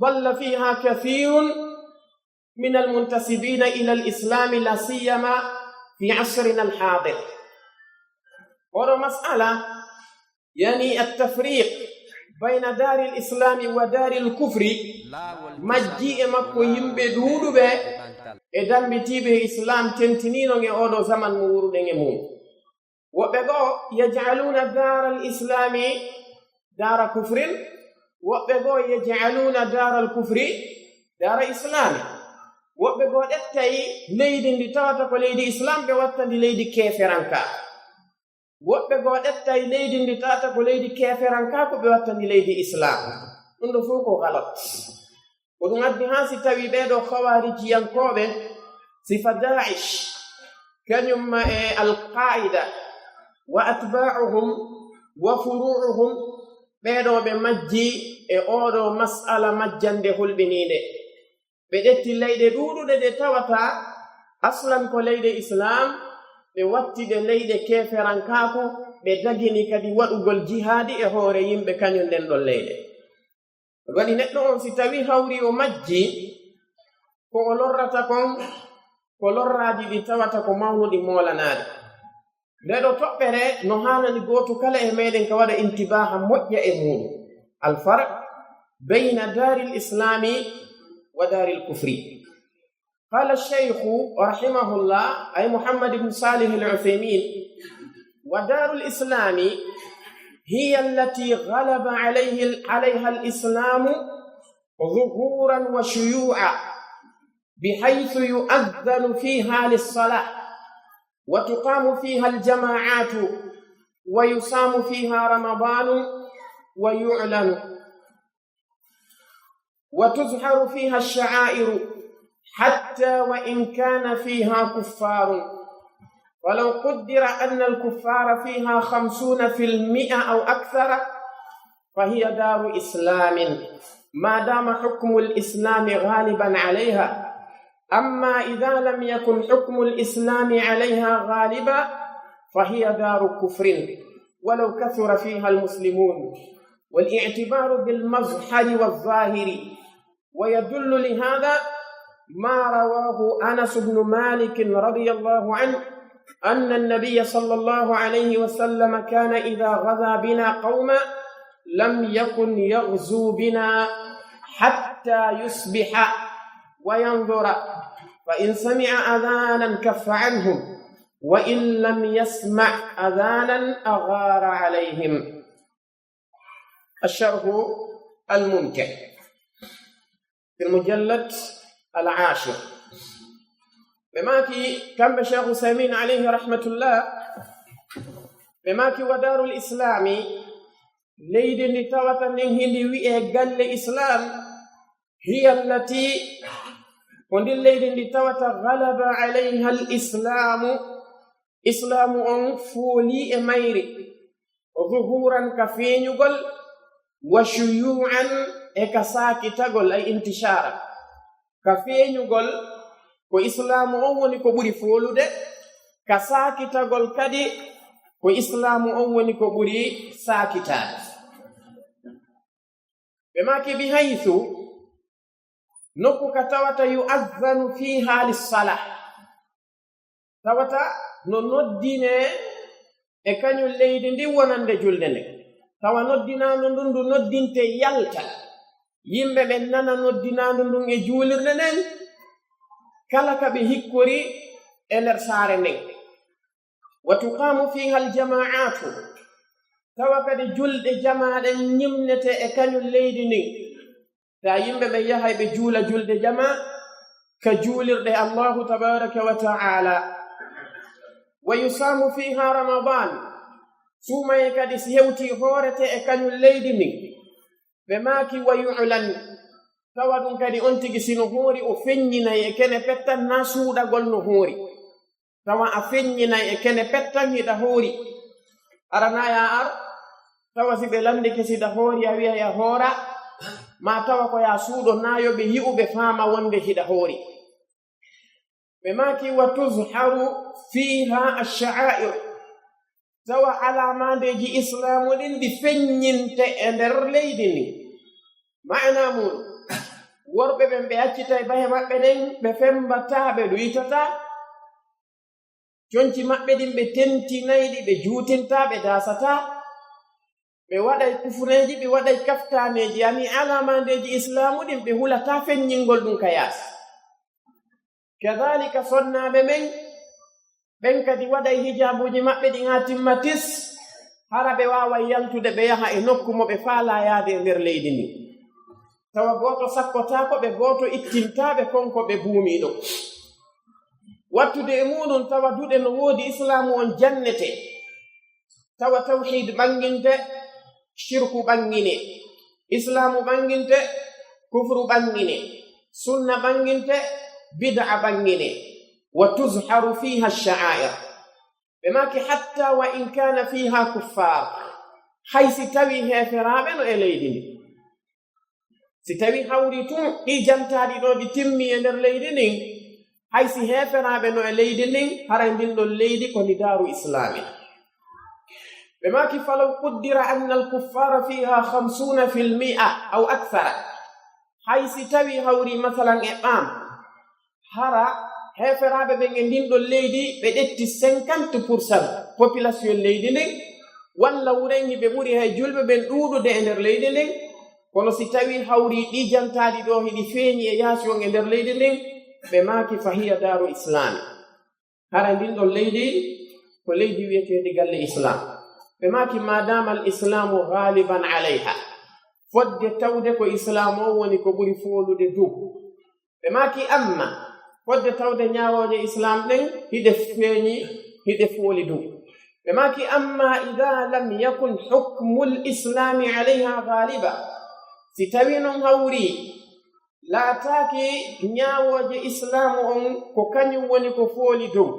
ضل فيها كثير من المنتسبين إلى الإسلام، لا سيما في عصرنا الحاضر. Oɗo mas'ala, yani at-tafriq bayna daaril islami wa daaril kufri, majji e makko yimɓe ɗuuɗuɓe e dambitiiɓe islam tentiniino e oɗo zaman mo wuruɗen e mum. Woɓɓe goo, yaj'aluuna daaral islami daara kufrin, woɓɓe goo, yaj'aluuna daaral kufri daara islami. Woɓɓe goo ƴettay leydi ndi tawata ko leydi islam, ɓe watta ndi leydi keeferanka. Woɓɓe goo ƴettay leydi ndi tawata ko leydi keeferankaaku, ɓe watta ndi leydi islam. Ɗum ɗoo fow ko galat. Ko ɗum addi haa si tawii ɓee ɗoo Khawaarijiyankooɓe, sifa Daa'ish, kañum ma e Al-Qaa'ida, wa atbaa'uhum, wa furuu'uhum, ɓee ɗoo ɓe majji e oo ɗoo mas'ala majjannde hulɓiniinde. Ɓe ƴetti leyɗe ɗuuɗuɗe ɗe tawata aslan ko leyɗe Islaam, ɓe watti ɗe leyɗe keeferankaaku, ɓe dagini kadi waɗugol jihaadi e hoore yimɓe kañum ɗen ɗon leyɗe. Waɗi neɗɗo on, si tawii hawri o majji, ko o lorrata kon, ko lorraaji ɗi tawata ko mawnuɗi moolanaaɗi. Ndee ɗoo toɓɓere no haanani gooto kala e meɗen ka waɗa intibaaha moƴƴa e muuɗum. Al-farq bayna daaril islaami wa daaril kufri. قال الشيخ رحمه الله، أي محمد بن صالح العثيمين: ودار الإسلام هي التي غلب عليه، عليها الإسلام ظهورا وشيوعا، بحيث يؤذن فيها للصلاة، وتقام فيها الجماعات، ويصام فيها رمضان، ويعلن وتظهر فيها الشعائر حتى وإن كان فيها كفار، ولو قدر أن الكفار فيها خمسون في المئة أو أكثر، فهي دار إسلام ما دام حكم الإسلام غالبا عليها. أما إذا لم يكن حكم الإسلام عليها غالبا، فهي دار كفر ولو كثر فيها المسلمون، والاعتبار بالمظهر والظاهر. ويدل لهذا ما رواه أنس بن مالك رضي الله عنه أن النبي صلى الله عليه وسلم كان إذا غزا بنا قوما لم يكن يغزو بنا حتى يصبح وينظر، فإن سمع أذانا كف عنهم، وإن لم يسمع أذانا أغار عليهم. الشرح الممتع، في المجلد العاشر. Ɓe maaki, kamɓe Sheikh Usaymin alayhi rahmatullah, ɓe maaki, wa daarul islaami, leydi ndi tawata ndin hindi wi'ee galle Islaam, hiya allati, ko ndin leydi ndi tawata ghalaba alayha al islaamu, Islaamu on foolii e mayri, zuhuuran ka feeñugol, wa shuyuu'an e ka saakitagol, ay intishaara. Ka feeñugol, ko Islaamu on woni ko ɓuri foolude, ka saakitagol kadi, ko Islaamu on woni ko ɓuri saakitaade. Ɓe maaki, bi haythu, nokku ka tawata yu'adhanu fiihaa lis-salah, tawata no noddinee e kañum leydi ndin wonande julde nden. Tawa noddinaandu ndun ndu noddinte yalta, yimɓe ɓen nana noddinaandu ndun e juulirde nden, kala ka ɓe hikkori e nder saare nden. Wa tuqaamu fiihaa al-jamaa'aatu, tawa kadi julɗe jamaa ɗen ñimnete e kañum leydi ndin. Taa yimɓe ɓen yahay ɓe juula julde jamaa ka juulirɗe Allaahu tabaaraka wa ta'aala. Wa yusaamu fiihaa Ramadaan, suumayee kadi si hewtii hoorete e kañum leydi ndin. Ɓe maaki, wa yu'lan, tawa ɗum kadi on tigi si no hoori o feññinay e kene pettan naa suuɗagol no hoori. Tawa a feññinay e kene pettan hiɗa hoori. Aranaa yaa ar, tawa si ɓe lanndike si hiɗa hoori a wi'ay a hoora, maa tawa ko yaa suuɗo naa yo ɓe yi'u ɓe faama wonnde hiɗa hoori. Ɓe maaki, wa tuzharu fiihaa ash-sha'aa'ir, tawa alaamandeeji Islaamu ɗin ɗi feññinte e nder leydi ndin. Maanaa muuɗum, Worɓe ɓen ɓe accitay bahe maɓɓe ɗen, ɓe fembataa, ɓe ɗuytataa. Conci maɓɓe ɗin ɓe tentinay ɗi, ɓe juutintaa, ɓe daasataa. Ɓe waɗay kufuneeji, ɓe waɗay kaftaaneeji, ani alaamaandeeji Islaamu ɗin, ɓe hulataa feññingol ɗum ka yaasi. Kadaalika sonnaaɓe men, ɓen kadi waɗay hijaabuuji maɓɓe ɗin haa timma tis, hara ɓe waaway yaltude ɓe yaha e nokku mo ɓe faalaa yaade e nder leydi ndin. Tawa gooto sakkotaako ɓe, gooto ittintaa ɓe kon ko ɓe buumii ɗon. Wattude e muuɗum tawa duɗe no woodi Islaamu on jannete. Tawa tawhiid ɓannginte, shirku ɓanngine, Islaamu ɓannginte, kufru ɓanngine, sunna ɓannginte, bid'a ɓanngine. Wa tuzharu fiha sha'air. Ɓe maaki, hatta wa in kana fiha kuffar. Hay si tawi heeferaaɓe no e leydi ndin. Si tawi hawri tun ɗi jantaaɗi ɗo ɗi timmi e nder leydi ndin, hay si heeferaaɓe no e leydi ndin, haray ndin ɗon leydi ko ndi daaru islaamin. Ɓe maaki, falaw quddira anna al kuffara fiha khamsuna fil mi'a aw akthara. Hay si tawi hawri masalan e ɓaam, hara heeferaaɓe ɓen e ndin ɗon leydi, ɓe ƴetti cinquante pour cent population leydi ndin, walla wuren hiɓe ɓuri hay julɓe ɓen ɗuuɗude e nder leydi ndin, kono si tawii hawri ɗi jantaaɗi ɗoo hiɗi feeñi e yaasi on e nder leydi ndin, ɓe maaki, fa hiya daaru islaami. Hara ndin ɗon leydi ko leydi wi'eteendi galle Islaam. Ɓe maaki, maadaama al Islaamu gaaliban alayha, fodde tawde ko Islaam on woni ko ɓuri foolude dow. Ɓe maaki, amma fodde tawde ñaawooje Islaam ɗen hiɗe feeñi, hiɗe fooli dow. Ɓe maaki, amma idaa lam yakun hukmul Islaami alayha gaaliba, si tawii non hawri laataaki ñaawooje Islaamu on ko kañum woni ko fooli dow.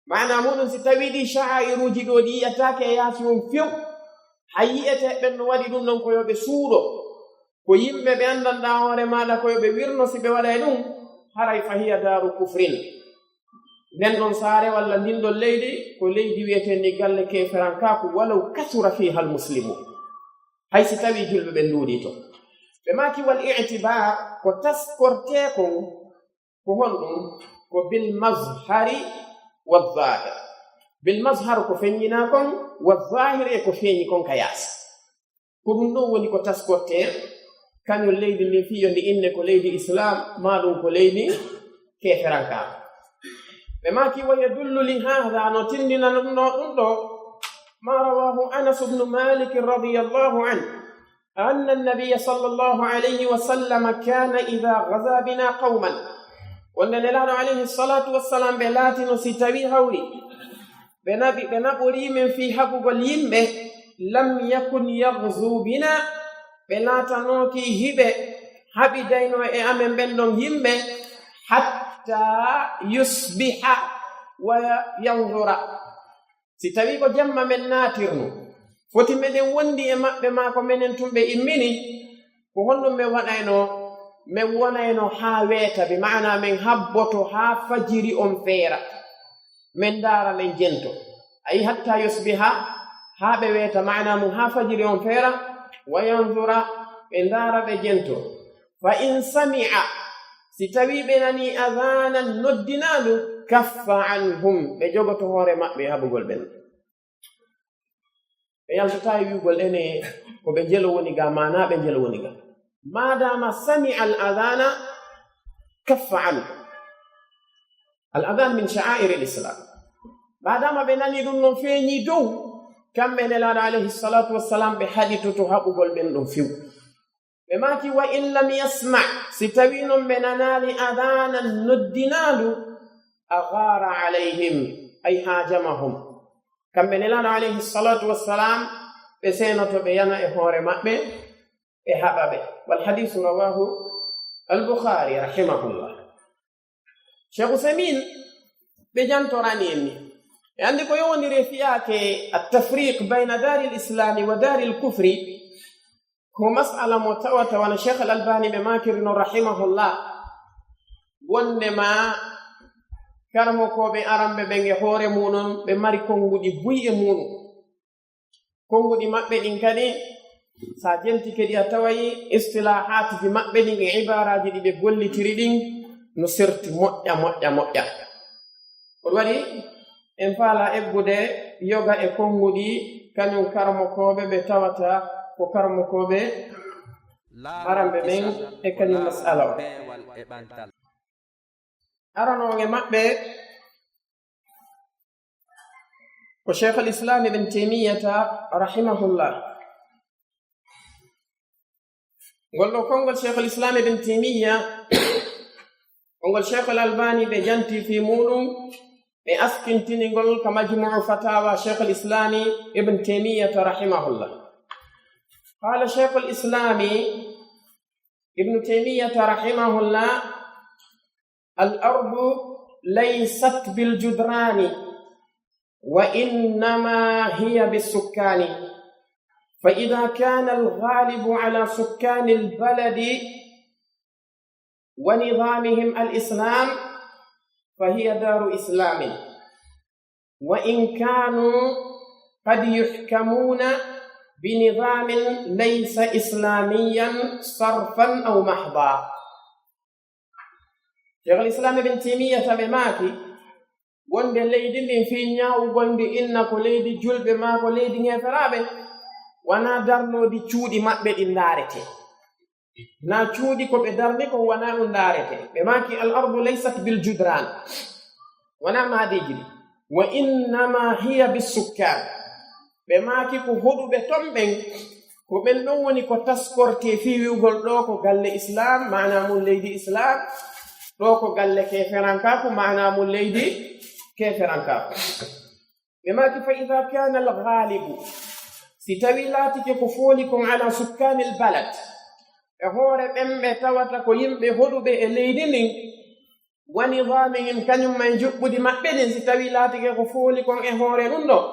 Maanaa muuɗum, si tawii ɗii sha'airuuji ɗoo ɗi yi'ataake e yaasi on few, hay yi'etee ɓen no waɗi ɗum ɗon ko yo ɓe suuɗo, ko yimɓe ɓe anndanɗaa hoore maaɗa ko yo ɓe wirno si ɓe waɗay ɗum, haray fa hiya daaru kufrin. Nden ɗon saare walla ndin ɗon leydi ko leydi wi'eteendi galle keeferankaaku, walaw kasura fiha al muslimun. Hay si tawii julɓe ɓen ɗuuɗii ton. Ɓe maaki wal i'tibaar ko taskortee kon ko honɗum? Ko bil mazhari wa zahir. Bil mazhar ko feññinaa kon, wa zahir e ko feeñi kon ka yaasi. Ko ɗum ɗon woni ko taskortee, kañum leydi ndin fii yo ndi inne ko leydi Islaam, maa ɗum ko leydi keeferankaaku. Ɓe maaki wa yadullu li haadha, no tindinanoo ɗum ɗoo, ma rawaahu Anas ibnu Malik radiyallahu anhu. أن النبي صلى الله عليه وسلم كان إذا غزا بنا قوما. Wonde Nelaaɗo alayhi salaatu wassalaam ɓe laatino si tawii hawri ɓe naɓi, ɓe naɓorii men fii haɓugol yimɓe, lam yakun yaghzu bina, ɓe laatanooki hiɓe haɓidaynoo e amen ɓen ɗon yimɓe, hatta yusbiha wa yanzura. Si tawii ko jemma men naatirno, foti meɗen wondi e maɓɓe maa ko menen tun ɓe immini, ko honɗum men waɗayno? Men wonayno haa weeta, bi maanaa men habboto haa fajiri on feera. Men ndaara, men jento. Ayi, hatta yusbiha, haa ɓe weeta, maanaa mun haa fajiri on feera, wa yanzura, ɓe ndaara, ɓe jento. Fa in sami'a, si tawii ɓe nanii adhaanan noddinaandu, kaffa anhum, ɓe jogoto hoore maɓɓe e haɓugol ɓen. Ɓe yaltataa e wi'ugol ene ko ɓe njelo woni ga, maanaa ɓe njelo woni ga. Maadaama sami'a al adhaana, kaffa anhum. Al adhaan min sha'aa'iri l Islaam. Maadaama ɓe nanii ɗum non feeñii dow, kamɓe Nelaaɗo alayhi salaatu wassalaam ɓe haɗitoto haɓugol ɓen ɗon few. Ɓe maaki, wa in lam yasma, si tawii non ɓe nanaali adaanan noddinaandu, aghaara alayhim, ay haajamahum. Kamɓe Nelaaɗo alayhi salaatu wassalaam, ɓe seenoto ɓe yana e hoore maɓɓe, ɓe haɓa ɓe. Wal hadiisu rawaahu al Bukhaari rahimahullah. Sheikh Usaymin ɓe jantorani en ni. E anndi ko yowondiri e fiyaake at-tafriq bayna daaril islaami wa daaril kufri, ko mas'ala mo tawata wano Sheikh al Albani ɓe maakiri non rahimahullah, wonde ma karamokooɓe aramɓe ɓen e hoore muɗum ɓe mari konnguɗi buy e muɗum. Konnguɗi maɓɓe ɗin kadi, Si a jentike ɗi, a taway istilahaatiji maɓɓe ɗin e ibaaraaji ɗi ɓe gollitiri ɗin no serti moƴƴa, moƴƴa, moƴƴa. Ko ɗum waɗi en faalaa eggude yoga e konnguɗi, kañum karamokooɓe ɓe tawata ko karamokooɓe aranɓe ɓen e kañum mas'ala on. Arano on e maɓɓe ko Sheikhul Islam Ibn Taymiyyata rahimahullah. Ngol ɗoo konngol Sheikhul Islam Ibn Taymiyya, konngol Sheikhul Albani ɓe janti fii muuɗum, ɓe askintini ngol ka Majmu'u Fatawa Sheikhul Islami Ibn Taymiyyata rahimahullah. Qala Sheikhul Islami Ibn Taymiyyata rahimahullah, الأرض ليست بالجدران، وإنما هي بالسكان. فإذا كان الغالب على سكان البلد ونظامهم الإسلام، فهي دار إسلام، وإن كانوا قد يحكمون بنظام ليس إسلاميا صرفا أو محضا. Sheikhul Islam Ibn Taymiyyata ɓe maaki, wonde leydi ndin fii ñaawugol ndi inna ko leydi julɓe maa ko leydi ŋeeferaaɓe, wanaa darnoodi cuuɗi maɓɓe ɗin ndaaretee. Naa cuuɗi ko ɓe darni kon wanaa ɗum ndaaretee. Ɓe maaki, الأرض ليست بالجدران. Wanaa maadiiji ɗin. وإنما هي بالسكان. Ɓe maaki ko hoɗuɓe ton ɓen, ko ɓen ɗon woni ko taskortee fii wi'ugol ɗoo ko galle Islaam, maanaa mun leydi Islaam, ɗoo ko galle keeferankaaku, maanaa mun leydi keeferankaaku. Ɓe maaki, فإذا كان الغالب, si tawii laatike ko fooli kon, على سكان البلد, e hoore ɓen ɓe tawata ko yimɓe hoɗuɓe e leydi ndin, ونظامهم, kañum e njuɓɓudi maɓɓe ndin, si tawii laatike ko fooli kon e hoore ɗum ɗoo,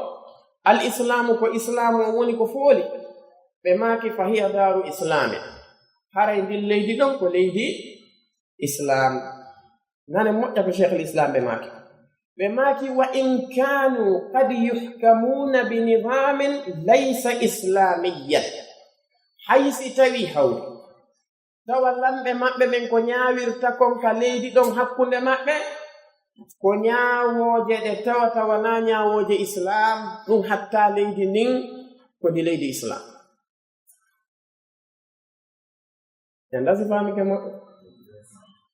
الإسلام, ko Islaamu on woni ko fooli, ɓe maaki, فهي دار إسلام, haray ndin leydi ɗon ko leydi Islaam. Nanen moƴƴa ko Sheikhul Islam ɓe maaki. Ɓe maaki, وإن كانوا قد يحكمون بنظام ليس إسلاميا. Hay si tawii hawri tawa lamɓe maɓɓe ɓen ko ñaawirta kon ka leydi ɗon hakkunde maɓɓe, ko ñaawooje ɗe tawata wanaa ñaawooje Islaam, ɗum hatta leydi ndin ko ndi leydi Islaam. En dasi faami ke moƴƴo.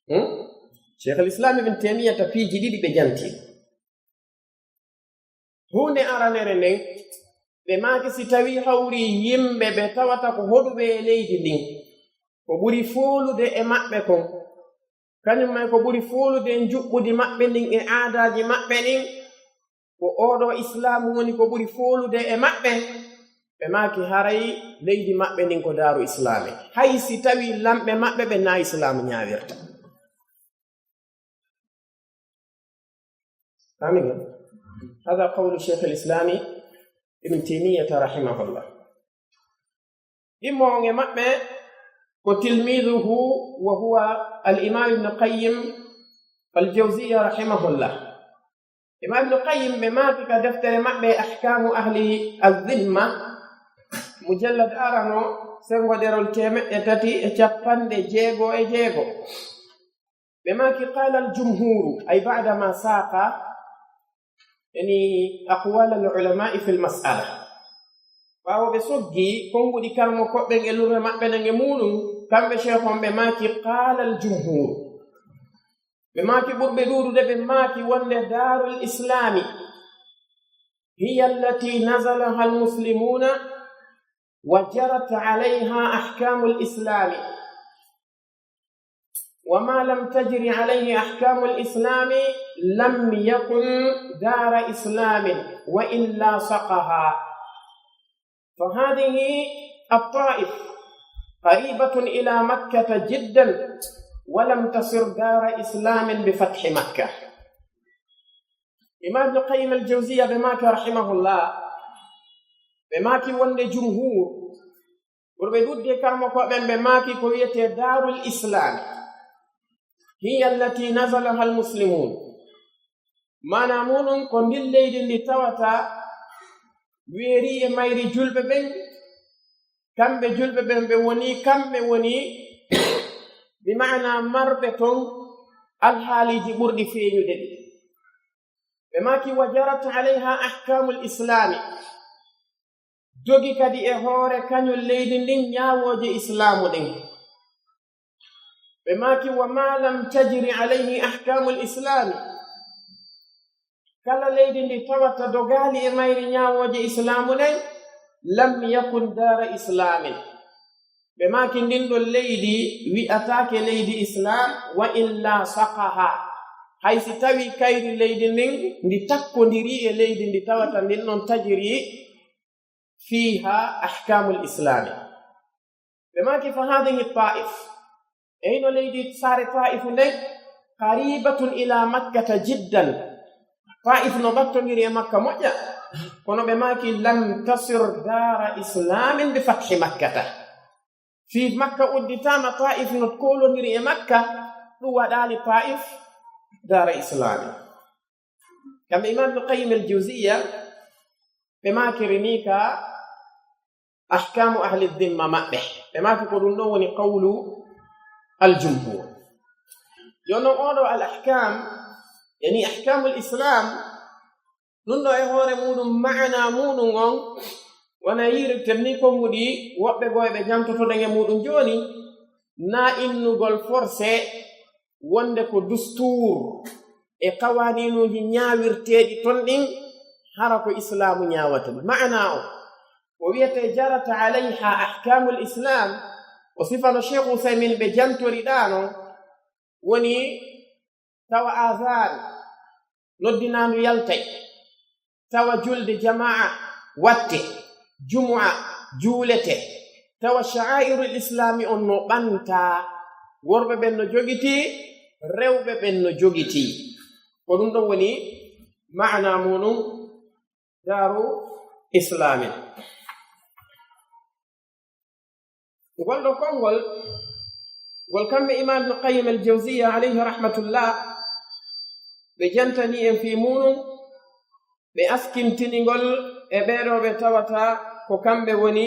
Hmm? Sheikhul Islam Ibn Taymiyyata piiji ɗiɗi ɓe janti. Huunde aranere nden, ɓe maaki si tawii hawri yimɓe ɓe tawata ko hoɗuɓe e leydi ndin, ko ɓuri foolude e maɓɓe kon, kañum e ko ɓuri foolude e njuɓɓudi maɓɓe ndin e aadaaji maɓɓe ɗin, ko oo ɗoo Islaamu woni ko ɓuri foolude e maɓɓe, ɓe maaki haray leydi maɓɓe ndin ko daaru Islaami, hay si tawii lamɓe maɓɓe ɓen naa Islaamu ñaawirta. Amin. هذا قول شيخ الإسلام ابن تيمية رحمه الله. Ɗimmo on e maɓɓe ko tilmiiduhu, wa huwa al-Imaam Ibn Qayyim al-Jawziyya rahimahullah. Imaam Ibn Qayyim ɓe maaki ka deftere maɓɓe Ahkaamu Ahli Zimma, mujallad arano, senngo ɗerol teemeɗɗe tati e cappanɗe jeego e jeego. Ɓe maaki, قال الجمهور، أي بعدما ساق، يعني، أقوال العلماء في المسألة. Ɓaawo ɓe soggi konnguɗi karamokooɓe ɓen e lurre maɓɓe ɗen e muuɗum, kamɓe sheekh on ɓe maaki, قال الجمهور. Ɓe maaki ɓurɓe ɗuuɗude, ɓe maaki wonde دار الإسلام هي التي نزلها المسلمون وجرت عليها أحكام الإسلام. وما لم تجر عليه أحكام الإسلام لم يكن دار إسلام وإلا سقها. فهذه الطائف قريبة إلى مكة جدا ولم تصر دار إسلام بفتح مكة. Imaam Ibn Qayyim al-Jawziyya ɓe maaki rahimahullah, ɓe maaki wonde jumhuur, ɓurɓe ɗuuɗude karamokooɓe ɓen, ɓe maaki ko wi'etee Daarul Islaam, هي التي نزلها المسلمون. Maanaa muuɗum ko ndin leydi ndi tawata weerii e mayri julɓe ɓen, Kamɓe julɓe ɓen, ɓe woni, kamɓe woni, bi maana marɓe ton alhaaliiji ɓurɗi feeñude ɗi. Ɓe maaki, "Wa jarat alayha ahkaamul islaami." Dogi kadi e hoore kañun leydi ndin ñaawooje islaamu ɗen. Ɓe maaki, "Wa ma lam tajri alayhi ahkaamul islaami." Kala leydi ndi tawata dogaali e mayri ñaawooje islaamu ɗen, "lam yakun daara islaamin." Ɓe maaki, "Ndin ɗon leydi wi'ataake leydi islaam, wa illa saqaha." Hay si tawi kayri leydi ndin ndi takkondirii e leydi ndi tawata ndin ɗon tajiri fiiha ahkaamul islaami. Ɓe maaki, "Fa haadihi Taa'if." E hino leydi saare Taa'ifu nden, "qaribatun ila Makkata jiddan." Taa'if no ɓattondiri e Makka moƴƴa, kono ɓe maaki, "lam tasir daara islaamin bi fathi Makkata." Fii Makka udditaama, Taa'if no koolondiri e Makka, ɗum waɗaali Taa'if daara islaamin. Kamɓe Imaam Ibnu Qayyim al-Jawziyya, ɓe maakiri ni ka ahkaamu ahli dhimma maɓɓe. Ɓe maaki ko ɗum ɗon woni qawlu al-jumhur. Jooni non, oo ɗoo al-ahkaam, yani ahkaamul islaam, ɗum ɗoo e hoore muuɗum, maana muuɗum on, wona yi'irten ni konguɗi woɓɓe goo e ɓe jantotoɗen e muuɗum jooni, naa innugol forcé wonde ko dustuur e qawaaniinuuji ñaawirteeɗi ton ɗin, hara ko islaamu ñaawata ɗi. Maanaa on, ko wi'etee jarata alayha ahkaamul islaam, o sifa no Sheikh Usaymin ɓe jantori ɗaa non, woni tawa azaan noddinaandu yaltay, tawa julde jamaa watte, jumu'a juulete, tawa sha'aa'irul islaami on no ɓantaa, worɓe ɓen no jogitii, rewɓe ɓen no jogitii. Ko ɗum ɗon woni maanaa muuɗum daaru islaamin. Ngol ɗoo konngol, ngol kamɓe Imaam Ibnu Qayyim al-Jawziyya alayhi rahmatullah, ɓe jantanii en fii muuɗum, ɓe askintini ngol e ɓee ɗoo ɓe tawata ko kamɓe woni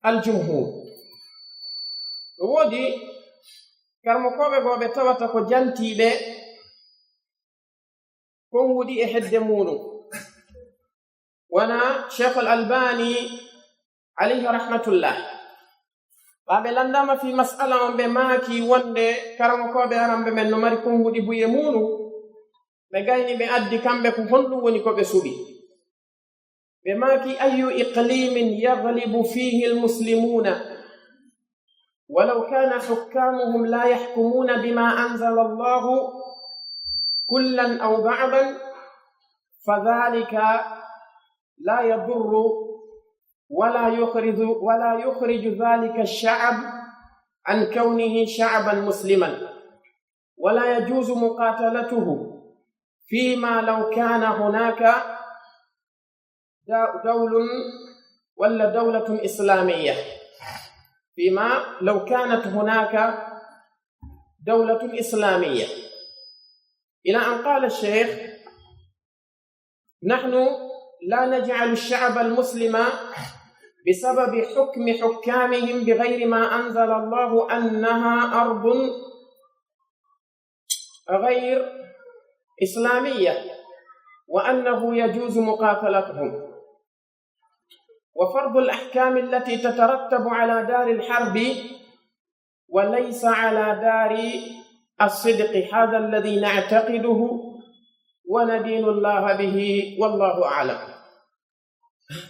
al-jumhuur. No woodi karamokooɓe goo ɓe tawata ko jantiiɓe konguɗi e hedde muuɗum. Wona Sheikh al-Albani alayhi rahmatullah. Ɓaa ɓe lanndaama fii mas'ala on, ɓe maaki wonde karamokooɓe aramɓe ɓen no mari konguɗi buy e muuɗum. Ɓe gayni, ɓe addi kamɓe ko honɗum woni ko ɓe suɓi. Ɓe maaki, "Ayyu iqlimin yaghlibu fihi al-muslimuna, walaw kana hukkamuhum la yahkumuna bima anzala Allahu kullan aw ba'dan, fadhalika la yadurru wala yukhriju, wala yukhriju dhalika ash-sha'b an kawnihi sha'ban musliman, wala yajuzu muqatalatuhu fima law kana hunaka da-, dawlun wala dawlatun islamiyya, fima law kanat hunaka dawlatun islamiyya." Ila an qala ash-shaykh, "Nahnu la naj'alu ash-sha'ba al-muslima bisababi hukmi hukkamihim bighayri ma anzala Allahu annaha ardun ghayr islamiyya wa annahu yajuzu muqatalatuhum. Wa fardu al-ahkami allati tatarattabu ala dari al-harbi wa laysa ala dari as-sidqi hadha alladhi na'taqiduhu wa nadinu Allaha bihi, wallahu a'lam."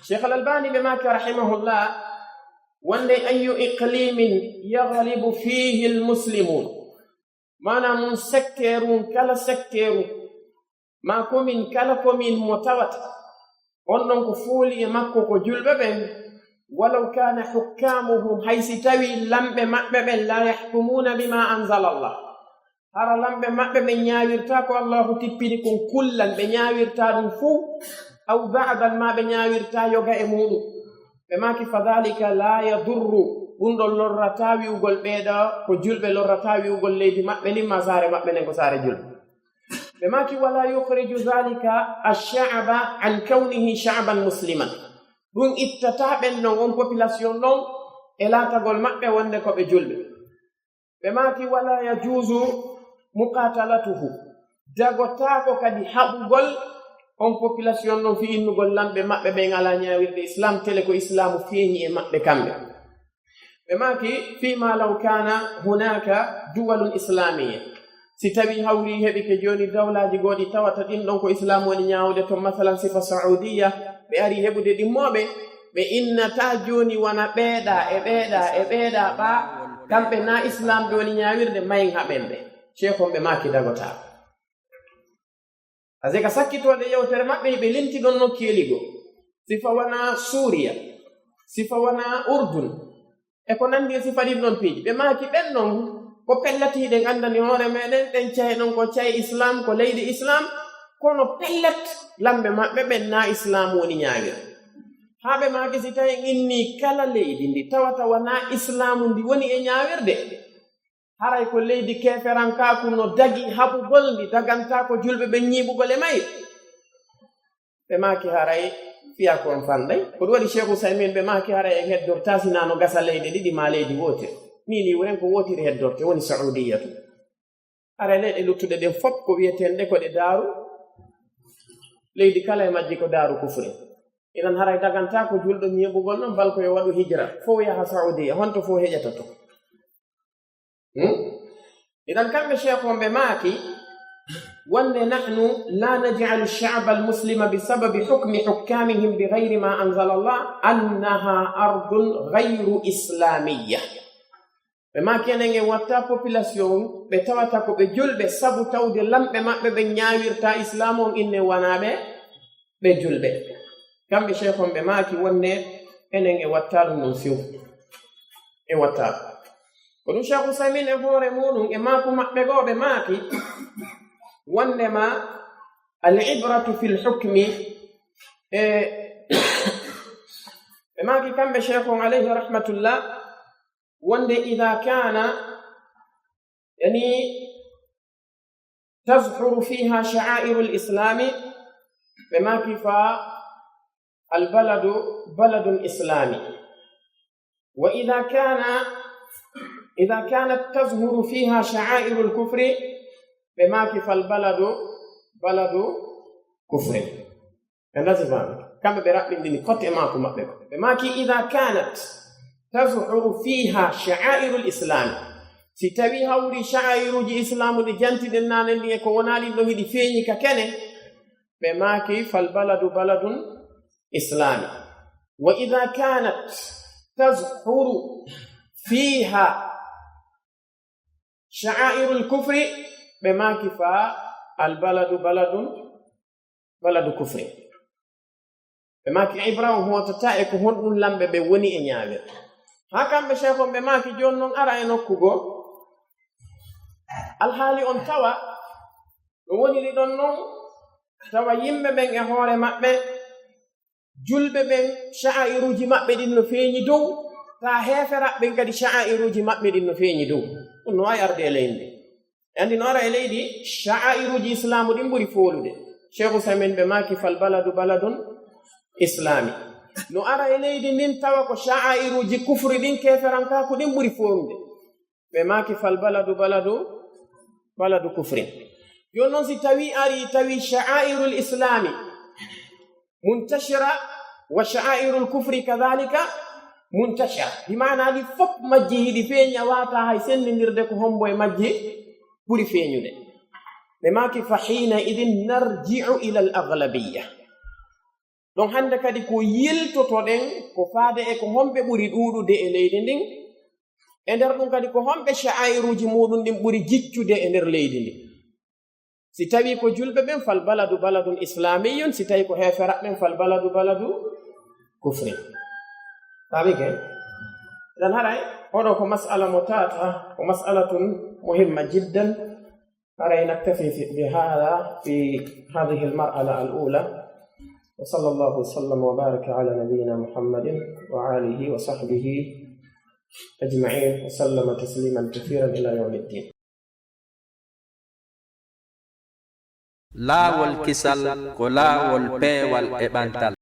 Sheikh al-Albani ɓe maaki rahimahullah, wonde, "Ayyu iqlimin yaghlibu fihi al-muslimun." Maanaa mun, sekteeru, kala sekteeru, maa komin, kala komin mo tawata on ɗon ko fooli e makko ko julɓe ɓen, "walaw kana hukkamuhum", hay si tawi lamɓe maɓɓe ɓen, "la yahkumuna bima anzala Allah", hara lamɓe maɓɓe ɓen ñaawirtaa ko Allahu tippini kon kullan, ɓe ñaawirtaa ɗum fuu, aw ba'dan, maa ɓe ñaawirtaa yoga e muuɗum. Ɓe maaki, "Fadhalika la yadurru", ɗum ɗon lorrataa wi'ugol ɓee ɗoo ko julɓe, lorrataa wi'ugol leydi maɓɓe ndin maa saare maɓɓe nden ko saare julɓe. Ɓe maaki, "Wala yukhriju dhalika ash-sha'ba an kawnihi sha'ban musliman." Ɗun ittataa ɓen non, on population ɗon, e laatagol maɓɓe wonde ko ɓe julɓe. Ɓe maaki, "Wala yajuuzu muqatalatuhu." Dagotaako kadi haɓugol on population non fii innugol lamɓe maɓɓe ɓen alaa ñaawirde Islam, tele ko Islaamu feeñi e maɓɓe kamɓe. Ɓe maaki, "Fima law kana hunaka duwalun islamiyya." Si tawii hawri heɓike jooni dawlaaji goo ɗi tawata ɗin ɗon ko Islaamu woni ñaawude ton, masalan, sifa Saudiya, ɓe ari heɓude ɗimmoɓe, ɓe innata jooni wona ɓeeɗa e ɓeeɗa e ɓeeɗa ɓaa, kamɓe na Islaam ɓe woni ñaawirde, mayen haɓen ɓe. Sheikh on ɓe maaki dagotaa. Parce que sakkitooɗe yewtere maɓɓe, ɓe linti ɗon nokkeeli goo. Sifa wona Suuriya, sifa wona Urdun, e ko nanndi e sifa ɗin ɗon piiji. Ɓe maaki ɓen non ko pellet hiɗen anndani hoore meɗen, ɗen caye ɗon ko caye Islaam, ko leydi Islaam, kono pellet lamɓe maɓɓe ɓen na Islaam woni ñaawirde. Haa ɓe maaki si tawi en innii kala leydi ndi tawata wona Islaamu ndi woni e ñaawirde, haray ko leydi keeferankaaku no dagi haɓugol ndi, dagantaa ko julɓe ɓen ñiiɓugol e mayri. Ɓe maaki haray fiyaa ko on fanɗay. Ko ɗun waɗi Sheikh Usaymin ɓe maaki haray en heddortaa si naa no gasa leyɗe ɗiɗi maa leydi wootere. Nii nii wuren ko wootiri heddorte, woni Saudiya tun. Haray leyɗe luttuɗe ɗen fof ko wi'eteeɗe ko ɗe daaru, leydi kala e majji ko daaru kufri. Inan haray dagantaa ko julɗo ñiiɓugol non bal ko yo waɗu hijra, fow yaha Saudiya, honto fow heƴata ton. Hmm? Idan kamɓe Sheikh on ɓe maaki, wonde, "Nahnu la naj'alu ash-sha'ba al-muslima bi sababi hukmi hukkamihim bi ghayri ma anzala Allah annaha ardun ghayru islamiyya." Ɓe maaki enen en watta population ɓe tawata ko ɓe julɓe sabu tawde lamɓe maɓɓe ɓe ñaawirta Islaam on inne wanaa ɓe ɓe julɓe. Kamɓe Sheikh on ɓe maaki wonde enen e watta ɗun non few. E watta ɗun. Ko ɗun Sheikh Usaymin e hoore muɗun e maaku maɓɓe goo ɓe maaki wondema al ibratu fil hukmi e ɓe maaki kamɓe Sheikh on alayhi rahmatullah wonde idha kana yani تظهر فيها شعائر الإسلام، ɓe maaki fa البلد بلد إسلامي. وإذا كان، إذا كانت تظهر فيها شعائر الكفر، ɓe maaki فالبلد بلد كفر. Ɓe nasifaama. Kamɓe ɓe raɓɓindini kote e maaku maɓɓe ko. Ɓe maaki, "إذا كانت تظهر فيها شعائر الإسلام." Si tawii hawri sha'airuuji Islaamu ɗi jantiɗen naane ɗin e ko wonaa ɗin ɗon hiɗi feeñi ka kene, ɓe maaki, "فالبلد بلد إسلامي." "وإذا كانت تظهر فيها شعائر الكفر", ɓe maaki, "فالبلد بلد بلد كفر." Ɓe maaki ibra on hootataa e ko honɗun lamɓe ɓen woni e ñaawirde. Haa kamɓe Sheikh on ɓe maaki jooni non ara e nokku goo. Alhaali on tawa no woniri ɗon non, tawa yimɓe ɓen e hoore maɓɓe, julɓe ɓen, sha'airuuji maɓɓe ɗin no feeñi dow, taa heeferaɓe ɓen kadi sha'airuuji maɓɓe ɗin no feeñi dow. Ɗun no waawi arde e leydi ndin. E anndi no ara e leydi, sha'airuuji Islaamu ɗin ɓuri foolude. Sheikh Usaymin ɓe maaki, "فالبلد بلد إسلامي." No ara e leydi ndin tawa ko sha'airuuji kufri ɗin, keeferankaaku ɗin ɓuri foolude. Ɓe maaki, "فالبلد بلد، بلد كفر." Jooni non si tawii arii tawi sha'airul Islami muntashira wa sha'airul kufri kadhalika muntashira. Bi maanaa ɗi fof majji hiɗi feeñi, a waawataa hay senndindirde ko hombo e majji ɓuri feeñude. Ɓe maaki, "فحينئذ نرجع إلى الأغلبية." Ɗon hannde kadi ko yiltotoɗen ko faade e ko homɓe ɓuri ɗuuɗude e leydi ndin. E nder ɗum kadi ko homɓe sha'airuuji muɗum ɗin ɓuri jiccude e nder leydi ndin. Si tawii ko julɓe ɓen, "فالبلد بلد إسلامي", si tawii ko heeferaɓe ɓen, "فالبلد بلد كفر". Faamike? Idan haray, oɗo ko mas'ala mo tata, ko mas'alatun muhimma jiddan. Haray نكتفي في، بهذا في هذه المرحلة الأولى. وصلى الله وسلم وبارك على نبينا محمد وآله وصحبه أجمعين وسلم تسليما كثيرا إلى يوم الدين. Laawol kisal ko laawol peewal e ɓantal.